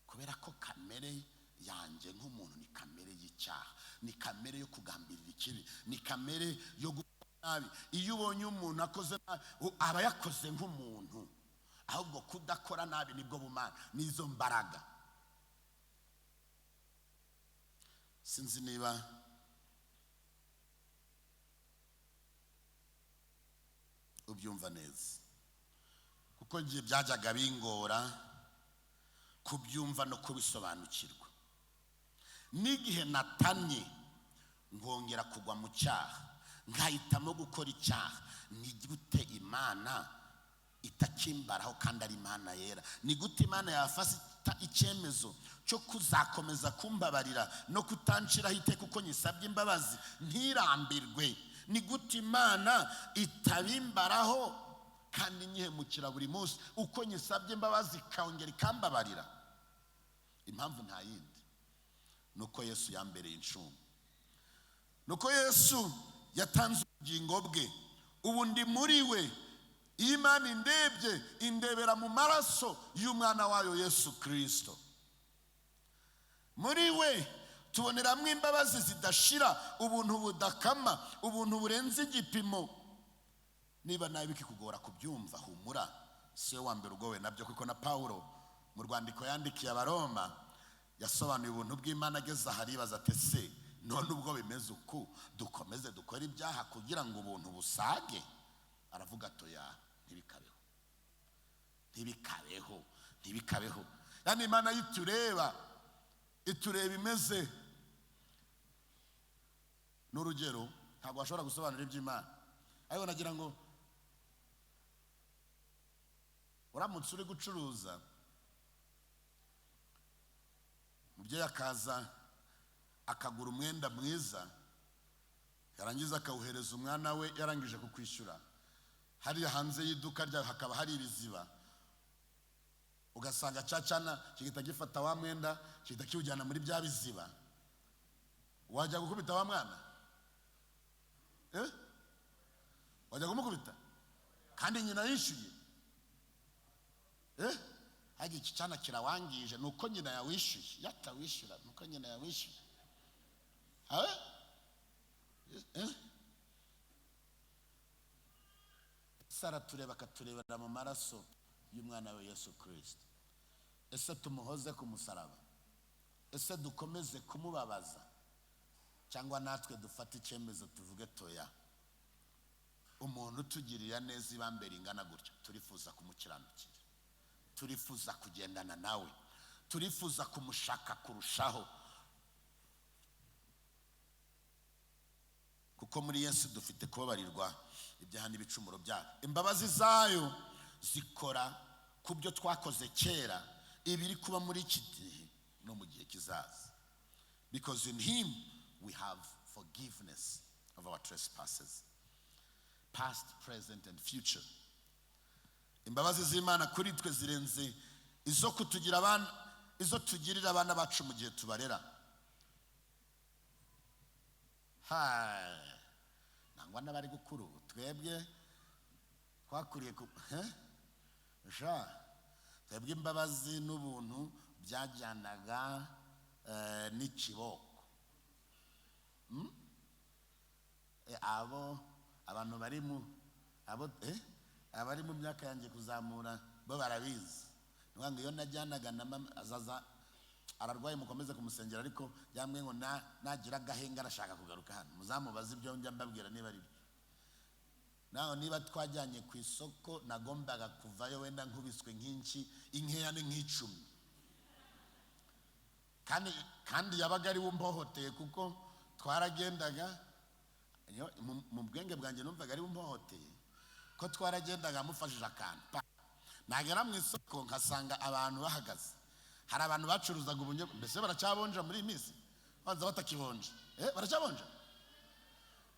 kubera ko kamere yanjye nk'umuntu ni kamere y'icyaha, ni kamere yo kugambirira ikibi, ni kamere yo gukora nabi. Iyo ubonye umuntu akoze nabi, aba yakoze nk'umuntu. Ahubwo kudakora nabi nibwo bumana, nizo mbaraga. Sinzi niba ubyumva neza, kuko ngiye byajyaga bingora kubyumva no kubisobanukirwa. N'igihe natanye nkongera kugwa mu cyaha, nkahitamo gukora icyaha, ni gute Imana itakimbaraho kandi ari Imana yera? Ni gute Imana yafata icyemezo cyo kuzakomeza kumbabarira no kutanciraho iteka uko nyisabye imbabazi ntirambirwe? Ni gute Imana itabimbaraho kandi nyihemukira buri munsi, uko nyisabye imbabazi ikongera ikambabarira? Impamvu nta yindi, ni uko Yesu yambereye incungu, ni uko Yesu yatanze ubugingo bwe. Ubu ndi muri we. Iyo Imana indebye, indebera mu maraso y'umwana wayo Yesu Kirisito. Muri we tuboneramo imbabazi zidashira, ubuntu budakama, ubuntu burenze igipimo. Niba nawe bikikugora kubyumva, humura. Si we wa mbere ugowe nabyo, kuko na Pawulo mu rwandiko yandikiye Abaroma yasobanuye ubuntu bw'Imana, ageze aha aribaza ati: "Se none ubwo bimeze uku, dukomeze dukore ibyaha kugira ngo ubuntu busage?" Aravuga ati: "Oya, ntibikabeho, ntibikabeho, ntibikabeho." Yani Imana yitureba, itureba imeze n'urugero. Ntabwo washobora gusobanura iby'Imana, ariko nagira ngo uramutse uri gucuruza, umubyeyi akaza akagura umwenda mwiza, yarangiza akawuhereza umwana we, yarangije kukwishyura, hariya hanze y'iduka ryawe hakaba hari ibiziba, ugasanga cya cyana kigahita gifata wa mwenda, kigahita kiwujyana muri bya biziba, wajya gukubita wa mwana? Eh? Wajya kumukubita kandi nyina yishyuye? Eh? Hajya iki cyana kirawangije, ni uko nyina yawishyuye, yatawishyura ni uko nyina yawishyuye. Eh? Eh? Ese aratureba, akaturebera mu maraso y'umwana we Yesu Kirisito. Ese tumuhoze ku musaraba? Ese dukomeze kumubabaza, cyangwa natwe dufate icyemezo tuvuge toya? Umuntu utugirira neza ibambere ingana gutya, turifuza kumukiranukira, turifuza kugendana nawe, turifuza kumushaka kurushaho, kuko muri Yesu dufite kubabarirwa ibyaha n'ibicumuro byacu. Imbabazi zayo zikora ku byo twakoze kera, ibiri kuba muri iki gihe no mu gihe kizaza. Because in him we have forgiveness of our trespasses, past, present and future. Imbabazi z'Imana kuri twe zirenze izo kutugira abana, izo tugirira abana bacu mu gihe tubarera. Ha, nangwa n'abari gukuru, twebwe twakuriye ku sha, twebwe imbabazi n'ubuntu byajyanaga n'ikiboko. Abo abantu bari mu abo abari mu myaka yanjye kuzamura bo barabizi. Ni ngo iyo najyanaga na mama, azaza ararwaye, mukomeze kumusengera, ariko yambwiye ngo nagira agahenga arashaka kugaruka hano, muzamubaze ibyo njya mbabwira niba ari byo. Naho niba twajyanye ku isoko, nagombaga kuvayo wenda nkubiswe nk'inki, inkeya ni nk'icumi, kandi yabaga ari we umpohoteye, kuko twaragendaga. Mu bwenge bwanjye numvaga ari we umpohoteye, ko twaragendaga amufashije akantu, nagera mu isoko nkasanga abantu bahagaze. Hari abantu bacuruzaga ubunyobwa, mbese baracyabonja muri iyi minsi? Banza batakibonja. Baracyabonja,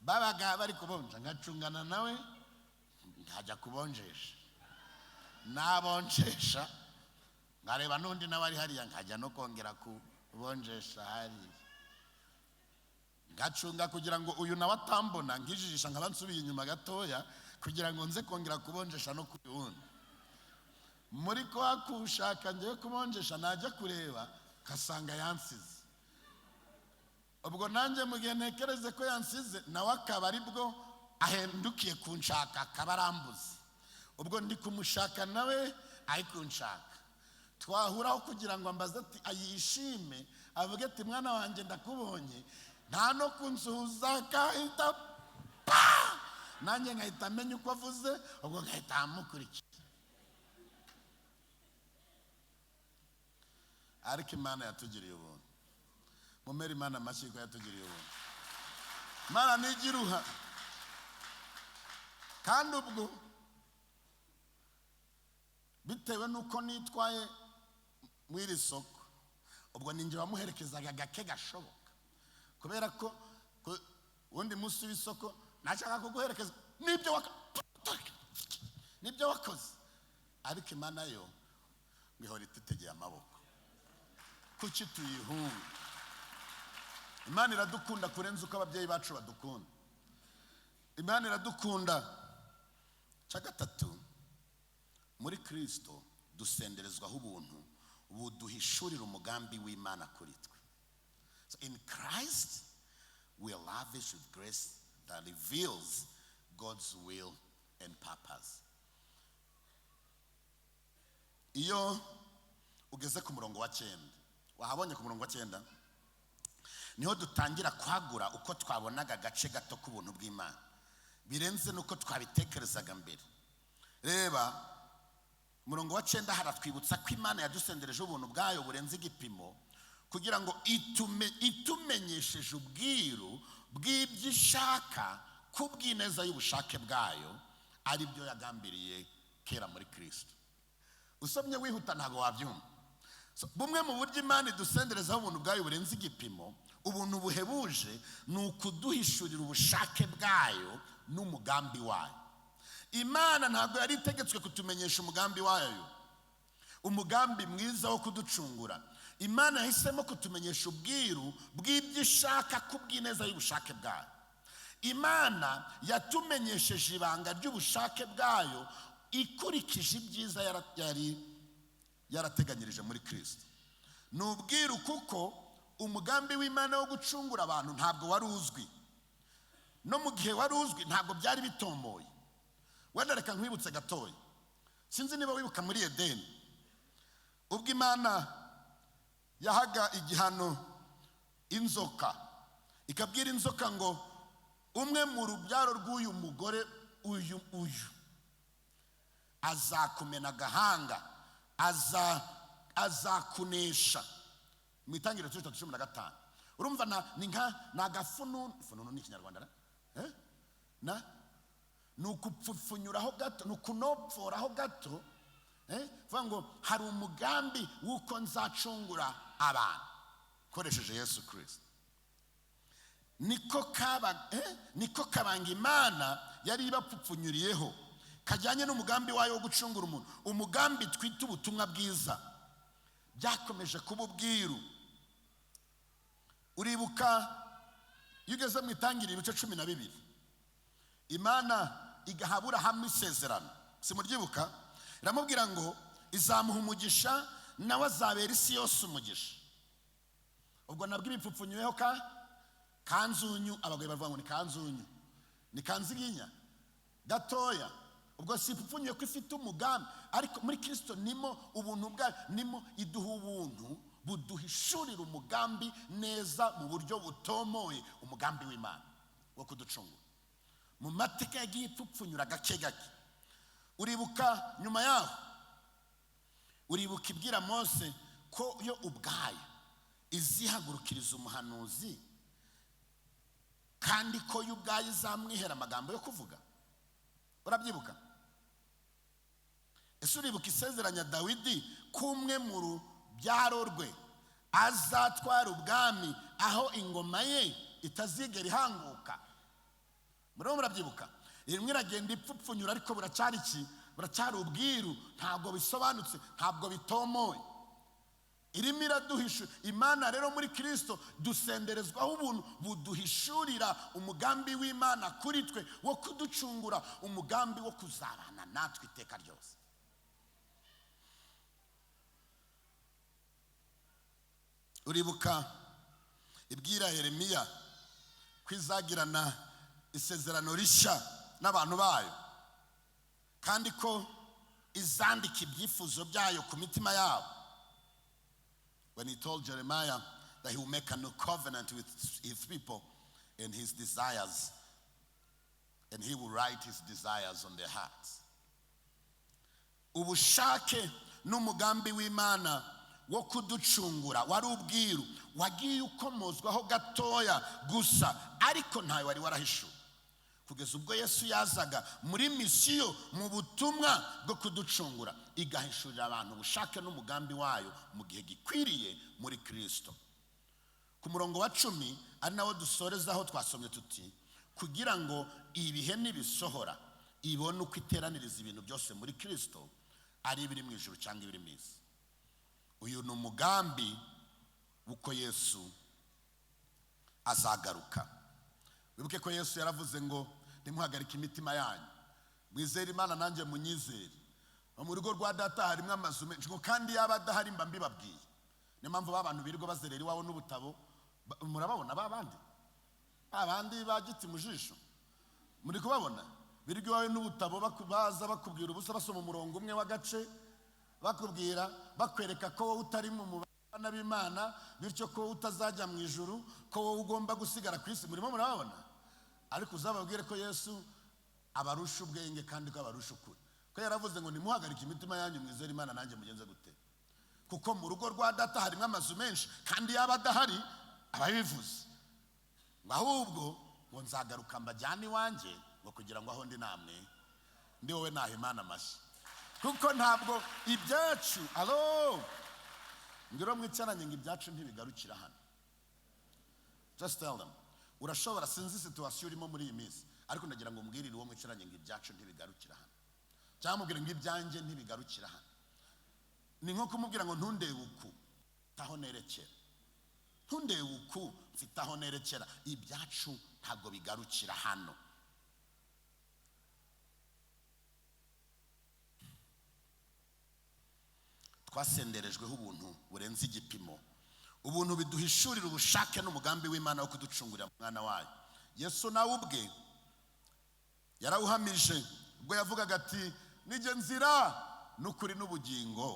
babaga bari kubonja, nkacungana nawe nkajya kubonjesha, nabonjesha nkareba n'undi nawe ari hariya, nkajya no kongera kubonjesha hariya, ngacunga kugira ngo uyu nawe atambona, nkijijisha nkaba nsubiye inyuma gatoya kugira ngo nze kongera kubonjesha no kuri wundi. Muri kwa kushaka ngiye kubonjesha, najya kureba nkasanga yansize. Ubwo nanjye mu gihe ntekereze ko yansize, nawe akaba ari bwo ahendukiye kunshaka, akaba arambuze. Ubwo ndi kumushaka nawe ari kunshaka, twahuraho kugira ngo ambaze ati ayishime, avuge ati: "Mwana wanjye, ndakubonye." Nta no kunsuhuza, akahita pa, nanjye nkahita amenya uko avuze, ubwo nkahita amukurikira. Ariko Imana yatugiriye ubuntu. Mumere Imana amashyi ko yatugiriye ubuntu. Imana ntigiruha. Kandi ubwo bitewe n'uko nitwaye mu iri soko, ubwo ninjye wamuherekezaga gake gashoboka, kubera ko uwundi munsi w'isoko nashaka kuguherekeza n'ibyo wakoze. Ariko Imana yo ngo ihora itutegeye amaboko. Kuki tuyihunga? Imana iradukunda kurenza uko ababyeyi bacu badukunda. Imana iradukunda. Cya gatatu, muri Kirisito dusenderezwaho ubuntu buduhishurira umugambi w'Imana kuri twe. So in Christ we are lavished with grace that reveals God's will and purpose. Iyo ugeze ku murongo wa 9, wahabonye? Ku murongo wa 9 niho dutangira kwagura uko twabonaga agace gato k'ubuntu bw'Imana, birenze n'uko twabitekerezaga mbere. Reba umurongo wa 9, haratwibutsa ko Imana yadusendereje ubuntu bwayo burenze igipimo, kugira ngo itumenyesheje ubwiru bw'ibyo ishaka ku bw'ineza y'ubushake bwayo, ari byo yagambiriye kera muri Kirisito. Usomye wihuta ntabwo wabyumva. So, bumwe mu buryo Imana idusenderezaho ubuntu bwayo burenze igipimo, ubuntu buhebuje, ni ukuduhishurira ubushake bwayo n'umugambi wayo. Imana ntabwo yari itegetswe kutumenyesha umugambi wayo, umugambi mwiza wo kuducungura. Imana yahisemo kutumenyesha ubwiru bw'ibyo ishaka ku bw'ineza y'ubushake bwayo. Imana yatumenyesheje ibanga ry'ubushake bwayo ikurikije ibyiza yari yarateganyirije muri Kirisito. Ni ubwiru kuko umugambi w'Imana wo gucungura abantu ntabwo wari uzwi. No mu gihe wari uzwi, ntabwo byari bitomboye. Wenda reka nkwibutse gatoya. Sinzi niba wibuka muri Edeni, ubwo Imana yahaga igihano inzoka, ikabwira inzoka ngo umwe mu rubyaro rw'uyu mugore uyu azakumena agahanga, azakunesha, mu Itangiriro 3:15. Urumva ni nka ni agafununu. Fununu ni Ikinyarwanda na? Eh? Na ni ukupfupfunyuraho gato, ni ukunopforaho gato, eh? Vuga ngo hari umugambi w'uko nzacungura abantu koresheje Yesu Kirisito. Niko kaba, eh? Niko kabanga Imana yari ibapfupfunyuriyeho kajyanye n'umugambi wayo wo gucungura umuntu, umugambi twita ubutumwa bwiza. Byakomeje kuba ubwiru. Uribuka iyo ugeze mu Itangiriro ibice 12, Imana igaha Aburahamu isezerano, simuryibuka? Iramubwira ngo izamuha umugisha, nawe azabera isi yose umugisha. Ubwo nabwo ibipfupfunyuyeho ka kanzunyu. Abagore bavuga ngo ni kanzunyu, ni kanziginya gatoya. Ubwo si ipfupfunyuye ko ifite umugambi, ariko muri Kirisito nimo ubuntu bwayo, nimo iduha ubuntu buduhishurira umugambi neza mu buryo butomoye, umugambi w'Imana wo kuducungura. Mu mateka yagiye ipfupfunyura gake gake. Uribuka nyuma yaho, uribuka ibwira Mose ko yo ubwayo izihagurukiriza umuhanuzi, kandi ko yo ubwayo izamwihera amagambo yo kuvuga? Urabyibuka? Ese uribuka isezeranya Dawidi ko umwe mu rubyaro rwe azatwara ubwami, aho ingoma ye itazigera ihanguka? Muriho murabyibuka? Rimwe iragenda ipfupfunyura, ariko buracyari iki? Buracyari ubwiru, ntabwo bisobanutse, ntabwo bitomoye. Irimo iraduhisha. Imana rero muri Kirisito dusenderezwaho ubuntu buduhishurira umugambi w'Imana kuri twe wo kuducungura, umugambi wo kuzabana natwe iteka ryose. Uribuka ibwira Yeremiya ko izagirana isezerano rishya n'abantu bayo, kandi ko izandika ibyifuzo byayo ku mitima yabo? When he told Jeremiah that he will make a new covenant with his people and his desires, and he will write his desires on their hearts. Ubushake n'umugambi w'Imana wo kuducungura wari ubwiru, wagiye ukomozwaho gatoya gusa, ariko ntayo wari warahishuwe kugeza ubwo Yesu yazaga muri misiyo, mu butumwa bwo kuducungura, igahishurira abantu ubushake n'umugambi wayo mu gihe gikwiriye muri Kirisito. Ku murongo wa 10, ari nawo dusorezaho, twasomye tuti: "Kugira ngo ibihe nibisohora ibone uko iteraniriza ibintu byose muri Kirisito, ari ibiri mu ijuru cyangwa ibiri mu isi." Uyu ni umugambi w'uko Yesu azagaruka. Wibuke ko Yesu yaravuze ngo: "Ntimuhagarike imitima yanyu, mwizere Imana, nanjye munyizere. Mu rugo rwa Data harimo amazu menshi, ngo kandi yaba adahari mba mbibabwiye." Niyo mpamvu ba bantu birirwa bazerera iwawe n'ubutabo, murababona ba bandi, ba bandi ba giti mu jisho, muri kubabona birirwa iwawe n'ubutabo, baza bakubwira ubusa, basoma umurongo umwe w'agace. Bakubwira, bakwereka ko wowe utari mu bana b'Imana, bityo ko wowe utazajya mu ijuru, ko wowe ugomba gusigara ku isi. Murimo murababona. Ariko uzababwire ko Yesu abarusha ubwenge kandi ko abarusha ukuri, ko yaravuze ngo: "Nimuhagarike imitima yanyu, mwizere Imana, nanjye mugenze gute? Kuko mu rugo rwa Data harimo amazu menshi." Kandi yaba adahari ababivuze ngo: "Ahubwo ngo nzagaruka mbajyane iwanjye, ngo kugira ngo aho ndi namwe." Ndi wowe naha Imana amashyi, kuko ntabwo ibyacu, alo ngiro mwicaranye ngo ibyacu ntibigarukira hano. Just tell them. Urashobora, sinzi situation urimo muri iyi minsi, ariko ndagira ngo umbwirire uwo mwicaranye ngo ibyacu ntibigarukira hano, cyangwa mubwire ngo ibyanjye ntibigarukira hano. Ni nko kumubwira ngo ntundebe uku, mfite aho nerekera. Ntundebe uku, mfite aho nerekera. Ibyacu ntabwo bigarukira hano. Twasenderejweho ubuntu burenze igipimo, ubuntu biduhishurira ubushake n'umugambi w'Imana wo kuducungurira mu mwana wayo Yesu. Nawe ubwe yarawuhamije ubwo yavugaga ati: "Nijye nzira n'ukuri n'ubugingo,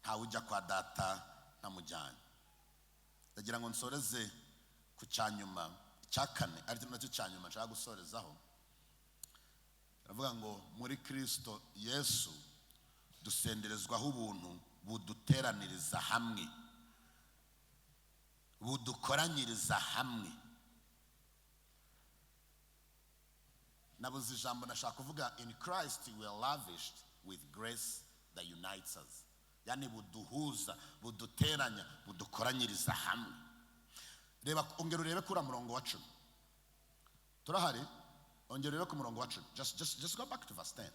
ntawe ujya kwa Data ntamujyanye." Ndagira ngo nsoreze ku cya nyuma, icya kane, aricyo nacyo cya nyuma nshaka gusorezaho. Aravuga ngo muri Kirisito Yesu dusenderezwaho ubuntu buduteraniriza hamwe, budukoranyiriza hamwe. Nabuze ijambo nashaka kuvuga. In Christ we are lavished with grace that unites us, yani buduhuza, buduteranya, budukoranyiriza hamwe. Reba, ongera urebe kuri uriya murongo wa 10. Turahari? Ongera urebe ku murongo wa 10. Just go back to verse 10.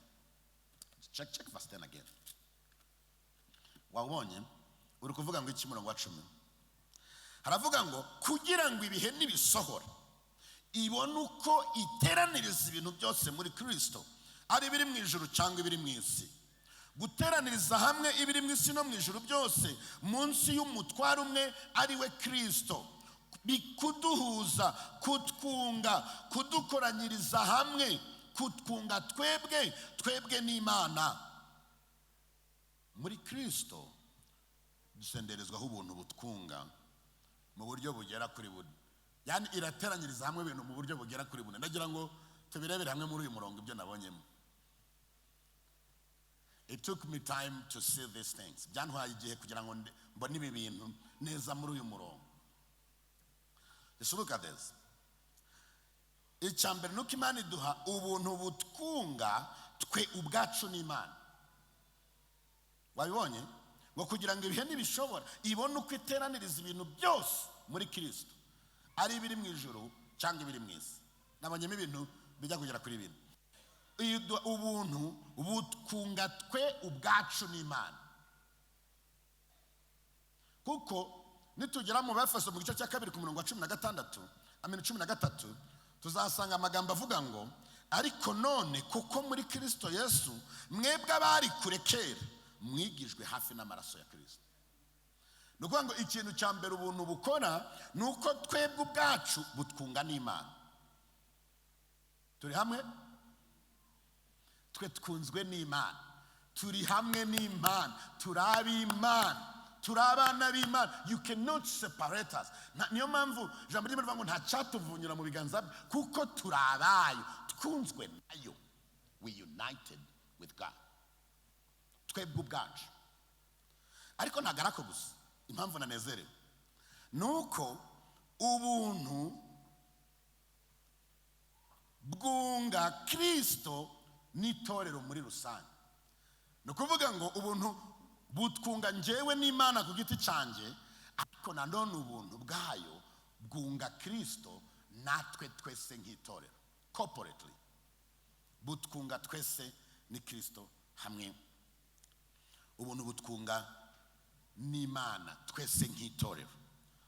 Check verse 10 again. Wawubonye? Uri kuvuga ngo iki? Murongo wa 10 haravuga ngo kugira ngo ibihe nibisohora ibone uko iteraniriza ibintu byose muri Kirisito, ari ibiri mu ijuru cyangwa ibiri mu isi. Guteraniriza hamwe ibiri mu isi no mu ijuru byose munsi y'umutware umwe, ari we Kirisito. Bikuduhuza, kutwunga, kudukoranyiriza hamwe, kutwunga twebwe n'Imana. Muri Kirisito dusenderezwaho ubuntu butwunga mu buryo bugera kuri bune, yani irateranyiriza hamwe ibintu mu buryo bugera kuri bune. Ndagira ngo tubirebere hamwe muri uyu murongo ibyo nabonyemo. It took me time to see these things. Byantwaye igihe kugira ngo mbone ibi bintu neza muri uyu murongo. Just look at this. Icya mbere ni uko Imana iduha ubuntu butwunga twe ubwacu n'Imana. Wabibonye? Ngo kugira ngo ibihe nibishobora ibone uko iteraniriza ibintu byose muri Kirisito, ari ibiri mu ijuru cyangwa ibiri mu isi. Nabonyemo ibintu bijya kugera kuri bine. Ubuntu butwunga twe ubwacu n'Imana, kuko nitugera mu Befeso mu gice cya 2 ku murongo wa 16, amina, 13, tuzasanga amagambo avuga ngo: "Ariko none kuko muri Kirisito Yesu mwebwe abari kure kera mwigijwe hafi n'amaraso ya Kirisito." Ni ukuvuga ngo ikintu cya mbere ubuntu bukora ni uko twebwe ubwacu butwunga n'Imana. Turi hamwe? Twe twunzwe n'Imana, turi hamwe n'Imana, turi ab'Imana, turi abana b'Imana. You cannot separate us. Niyo mpamvu ijambo ry'Imana rivuga ngo nta cyatuvunyura mu biganza bye, kuko turi abayo, twunzwe nayo. We united with God, twebwe ubwacu. Ariko ntabwo ari ako gusa. Impamvu nanezerewe ni uko ubuntu bwunga Kirisito n'itorero muri rusange. Ni ukuvuga ngo ubuntu butwunga njyewe n'Imana ku giti cyanjye, ariko nanone ubuntu bwayo bwunga Kirisito natwe twese nk'itorero, corporately. Butwunga twese ni Kirisito hamwe. Ubuntu butwunga n'Imana twese nk'itorero.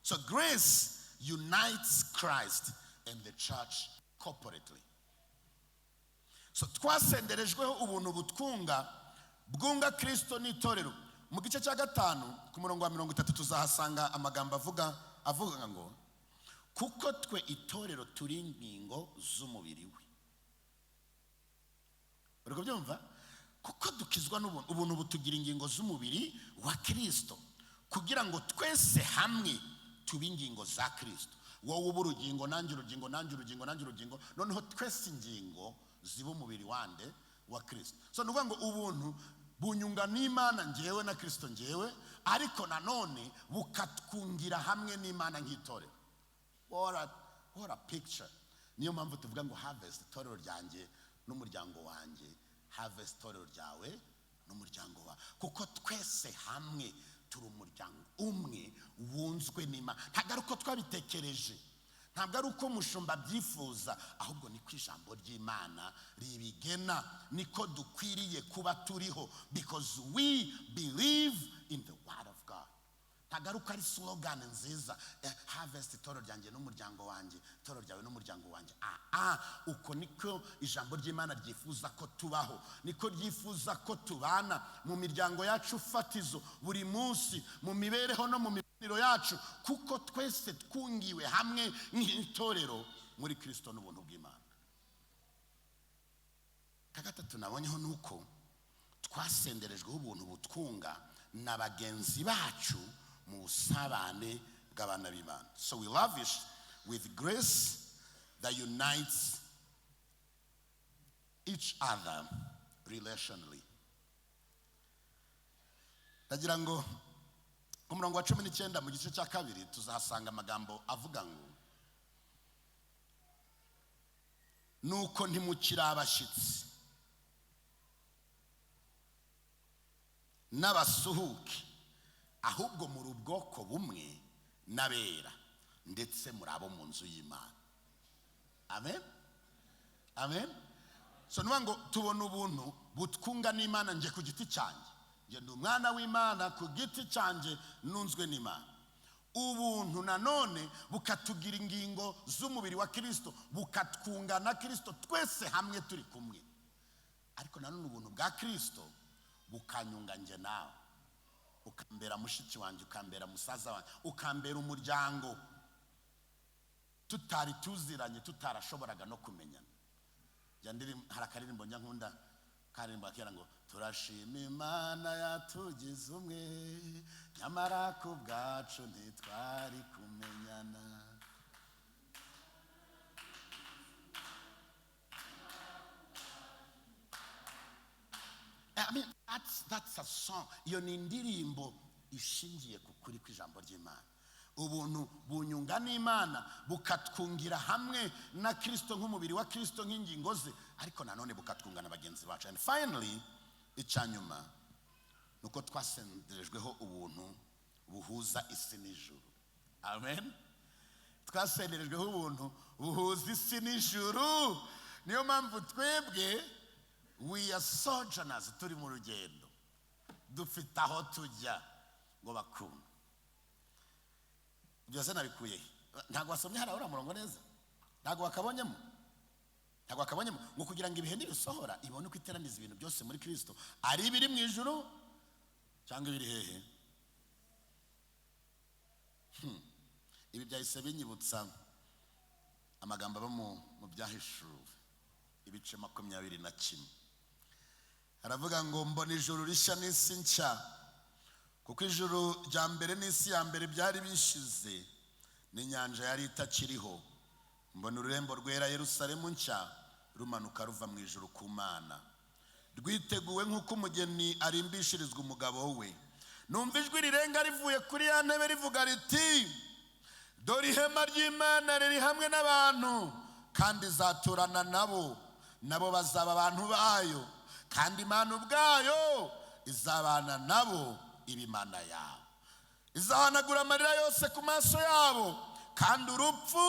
So grace unites Christ and the church corporately. So twasenderejweho ubuntu butwunga, bwunga Kirisito n'itorero. Mu gice cya 5 ku murongo wa 30 tuzahasanga amagambo avuga ngo kuko twe itorero turi ingingo z'umubiri we. Uri kubyumva? Kuko dukizwa n'ubuntu, ubuntu butugira ingingo z'umubiri wa Kirisito, kugira ngo twese hamwe tube ingingo za Kirisito. Wowe uba urugingo, nanjye urugingo, nanjye urugingo, nanjye urugingo, noneho twese ingingo ziba umubiri wande? Wa Kirisito. So ni ukuvuga ngo ubuntu bunyunga n'Imana ngewe na Kirisito ngewe, ariko nanone bukatwungira hamwe n'Imana nk'itorero. What a picture! Niyo mpamvu tuvuga ngo Harvest, itorero ryanjye n'umuryango wanjye, Harvest, itorero ryawe n'umuryango wawe, kuko twese hamwe turi umuryango umwe wunzwe n'Imana. Ntabwo ari uko twabitekereje, ntabwo ari uko umushumba abyifuza, ahubwo niko ijambo ry'Imana ribigena, niko dukwiriye kuba turiho, because we believe in the word of God. Ntabwo ari uko ari slogan nziza, Harvest, itorero ryanjye n'umuryango wanjye, itorero ryawe n'umuryango wanjye. Uko niko ijambo ry'Imana ryifuza ko tubaho, niko ryifuza ko tubana mu miryango yacu fatizo, buri munsi, mu mibereho no mu mibanire yacu, kuko twese twungiwe hamwe nk'itorero muri Kirisito n'ubuntu bw'Imana. Gatatu nabonyeho ni uko twasenderejweho ubuntu butwunga na bagenzi bacu mu busabane bw'abana b'Imana. So we lavish with grace that unites each other relationally. Ndagira ngo ku murongo wa 19 mu gice cya kabiri tuzahasanga amagambo avuga ngo: "Nuko ntimukiri abashyitsi n'abasuhuke, ahubwo muri ubwoko bumwe n'abera, ndetse muri abo mu nzu y'Imana." Amen, amen. So nuvuga ngo tubona ubuntu butwunga n'Imana. Njye ku giti cyanjye, njye ndi umwana w'Imana ku giti cyanjye, nunzwe n'Imana. Ubuntu nanone bukatugira ingingo z'umubiri wa Kirisito, bukatwunga na Kirisito twese hamwe turi kumwe. Ariko nanone ubuntu bwa Kirisito bukanyunga njye nawe, ukambera mushiki wanjye, ukambera musaza wanjye, ukambera umuryango, tutari tuziranye, tutarashoboraga no kumenyana. Hari akaririmbo njya nkunda, karirimbo kera ngo: "Turashima Imana yatugize umwe, nyamara ku bwacu ntitwari kumenyana." I mean, that's a song. Iyo ni indirimbo ishingiye ku kuri kw'ijambo ry'Imana. Ubuntu bunyunga n'Imana, bukatwungira hamwe na Kirisito nk'umubiri wa Kirisito, nk'ingingo ze, ariko nanone bukatwunga na bagenzi bacu. And finally, icya nyuma ni uko twasenderejweho ubuntu buhuza isi n'ijuru. Amen. Twasenderejweho ubuntu buhuza isi n'ijuru. Niyo mpamvu twebwe we are sojourners, turi mu rugendo, dufite aho tujya. Ngo bakunda byose nabikuye he? Ntabwo wasomye hariya uriya murongo neza, ntabwo wakabonyemo, ntabwo wakabonyemo ngo kugira ngo ibihe nibisohora ibone uko iteraniza ibintu byose muri Kirisito, ari ibiri mu ijuru cyangwa ibiri hehe. Ibi byahise binyibutsa amagambo aba mu Byahishuwe ibice 21. Aravuga ngo: "Mbona ijuru rishya n'isi nshya, kuko ijuru rya mbere n'isi ya mbere byari bishize, n'inyanja yari itakiriho. Mbona ururembo rwera, Yerusalemu nshya, rumanuka ruva mu ijuru ku Mana, rwiteguwe nk'uko umugeni arimbishirizwa umugabo we. Numva ijwi rirenga rivuye kuri ya ntebe rivuga riti: 'Dore ihema ry'Imana riri hamwe n'abantu, kandi izaturana nabo, nabo bazaba abantu bayo, kandi Imana ubwayo izabana nabo, iba Imana yabo. Izahanagura amarira yose ku maso yabo, kandi urupfu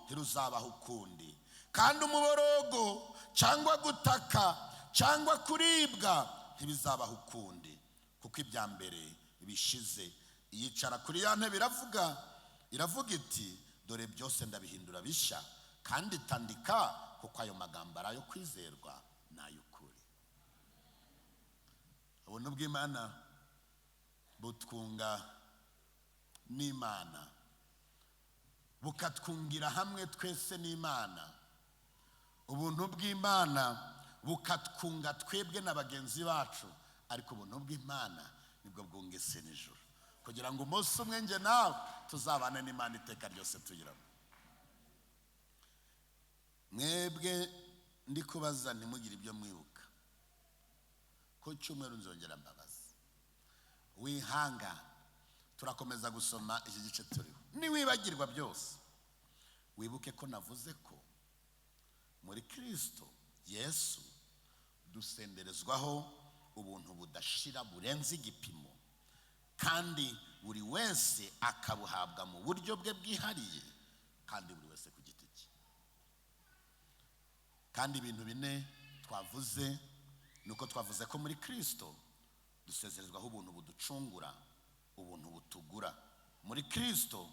ntiruzabaho ukundi, kandi umuborogo cyangwa gutaka cyangwa kuribwa ntibizabaho ukundi, kuko ibya mbere bishize.' Iyicara kuri ya ntebe iravuga iti: 'Dore byose ndabihindura bishya.' Kandi itandika, kuko ayo magambo ari ayo kwizerwa n'ay'ukuri." Ubuntu bw'Imana butwunga n'Imana, bukatwungira hamwe twese n'Imana. Ubuntu bw'Imana Bukatwunga twebwe na bagenzi bacu, ariko ubuntu bw'Imana nibwo bwunga isi n'ijuru, kugira ngo umunsi umwe njye nawe tuzabane n'Imana iteka ryose tuyiramo. Mwebwe ndi kubaza ntimugire ibyo mwibuka, ku cyumweru nzongera mbabaza. Wihangane, turakomeza gusoma iki gice turiho. Niwibagirwa byose, wibuke ko navuze ko muri Kristo Yesu dusenderezwaho ubuntu budashira burenze igipimo, kandi buri wese akabuhabwa mu buryo bwe bwihariye, kandi buri wese ku giti cye. Kandi ibintu bine twavuze ni uko twavuze ko muri Kristo dusezerezwaho ubuntu buducungura, ubuntu butugura. Muri Kristo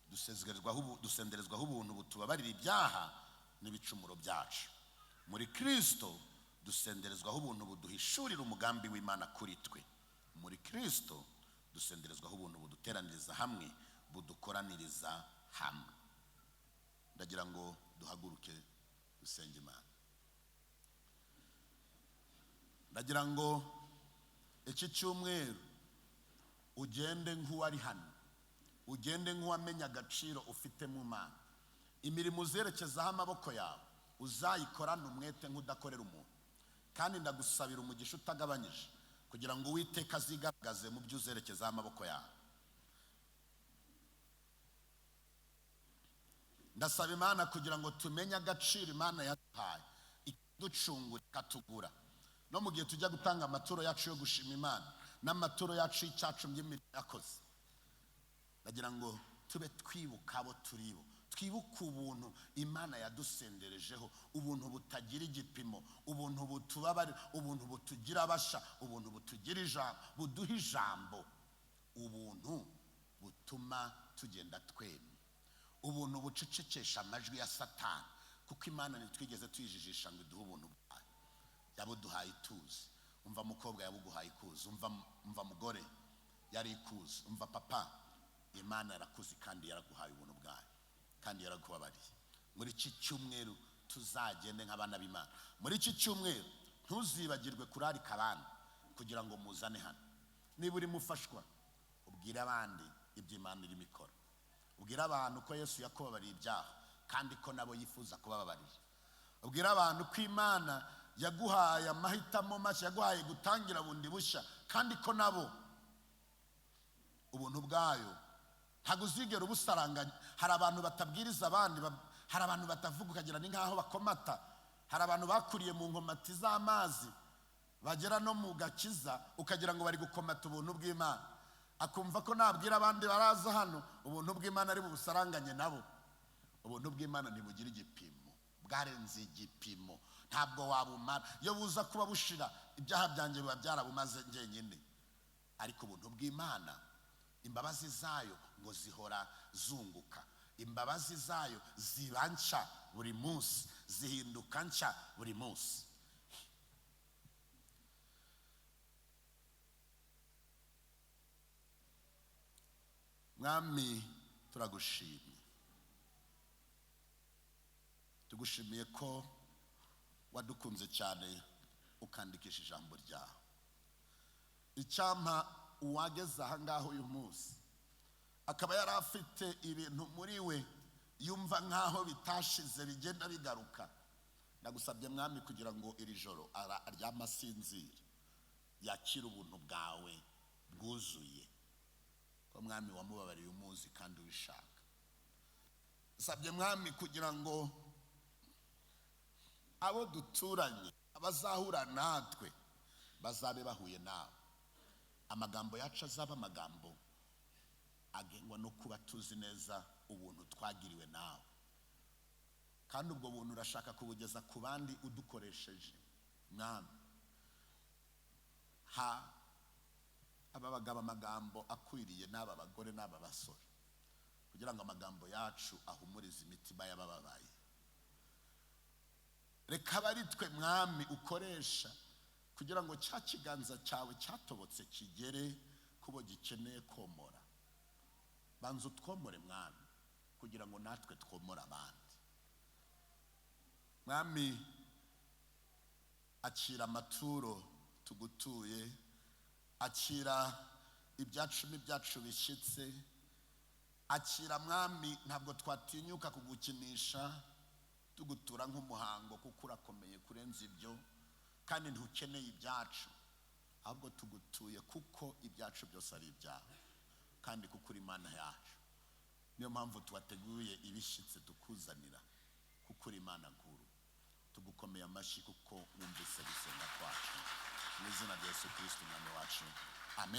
dusenderezwaho ubuntu butubabarira ibyaha n'ibicumuro byacu. Muri Kristo dusenderezwaho ubuntu buduhishurira umugambi w'Imana kuri twe. Muri Kristo dusenderezwaho ubuntu buduteraniriza hamwe, budukoraniriza hamwe. Ndagira ngo duhaguruke dusenge Imana. Ndagira ngo iki cyumweru ugende nk'uwari hano, ugende nk'uwamenya agaciro ufite mu Mana. Imirimo uzerekezaho amaboko yawe uzayikorane umwete nk'udakorera umuntu, kandi ndagusabira umugisha utagabanyije kugira ngo Uwiteka azigaragaze mu byo uzerekezaho amaboko yawe. Ndasaba Imana kugira ngo tumenye agaciro Imana yaduhaye, ikaducungura, ikatugura. No mu gihe tujya gutanga amaturo yacu yo gushima Imana n'amaturo yacu y'icyacu by'imirimo yakoze, ndagira ngo tube twibuka abo turi bo, twibuke ubuntu Imana yadusenderejeho, ubuntu butagira igipimo, ubuntu butubabarira, ubuntu butugira abasha, ubuntu butugira ijambo, buduha ijambo, ubuntu butuma tugenda twemye, ubuntu bucecekesha amajwi ya Satani, kuko Imana ntitwigeze tuyijijisha ngo iduhe ubuntu bwayo, yabuduhaye ituze. Umva mukobwa, yabuguhaye ikuze. Umva mugore, yari ikuze. Umva papa, Imana yarakuze kandi yaraguhaye ubuntu bwayo, kandi yaragubabariye. Muri iki cyumweru tuzagende nk'abana b'Imana. Muri iki cyumweru ntuzibagirwe kurarika abandi kugira ngo muzane hano. Niba urimo ufashwa, ubwire abandi ibyo Imana irimo ikora. Ubwire abantu ko Yesu yakubabariye ibyaha kandi ko nabo yifuza kubababarira. Ubwire abantu ko Imana yaguhaye amahitamo mashya, yaguhaye gutangira bundi bushya, kandi ko nabo ubuntu bwayo ntabwo uzigera ubusaranganya. Hari abantu batabwiriza abandi, hari abantu batavuga ukagira ni nkaho bakomata. Hari abantu bakuriye mu nkomati z'amazi bagera no mu gakiza ukagira ngo bari gukomata ubuntu bw'Imana, akumva ko nabwira abandi baraza hano ubuntu bw'Imana ari bubusaranganye nabo. Ubuntu bw'Imana ntibugira igipimo, bwarenze igipimo, ntabwo wabumara. Iyo buza kuba bushira, ibyaha byanjye biba byarabumaze njyenyine. Ariko ubuntu bw'Imana, imbabazi zayo ngo zihora zunguka, imbabazi zayo ziba nshya buri munsi, zihinduka nshya buri munsi. Mwami, turagushimye, tugushimiye ko wadukunze cyane ukandikisha ijambo ryawe. Icyampa uwageze aha ngaho uyu munsi akaba yari afite ibintu muri we yumva nkaho bitashize bigenda bigaruka, ndagusabye Mwami kugira ngo iri joro aryame asinzire, yakire ubuntu bwawe bwuzuye, ko Mwami wamubabariye umuzi kandi ubishaka. Nsabye Mwami kugira ngo abo duturanye, abazahura natwe, bazabe bahuye nawe. Amagambo yacu azaba amagambo agengwa no kuba tuzi neza ubuntu twagiriwe nawe, kandi ubwo buntu urashaka kubugeza ku bandi udukoresheje. Mwami, ha aba bagabo amagambo akwiriye, n'aba bagore n'aba basore, kugira ngo amagambo yacu ahumurize imitima y'abababaye. Reka abe twe Mwami ukoresha kugira ngo cya kiganza cyawe cyatobotse kigere kubo gikeneye komora. Banza utwomore Mwami, kugira ngo natwe twomore abandi. Mwami, Akira amaturo tugutuye, akira ibyacumi byacu bishyitse, akira Mwami. Ntabwo twatinyuka kugukinisha tugutura nk'umuhango, kuko urakomeye kurenza ibyo kandi ntukeneye ibyacu. Ahubwo tugutuye kuko ibyacu byose ari ibyawe kandi kuko uri Imana yacu. Niyo mpamvu tubateguye ibishyitse tukuzanira, kuko uri Imana nkuru. Tugukomeye amashyi kuko wumvise gusenga kwacu. Mu izina rya Yesu Kirisito Umwami wacu, amen.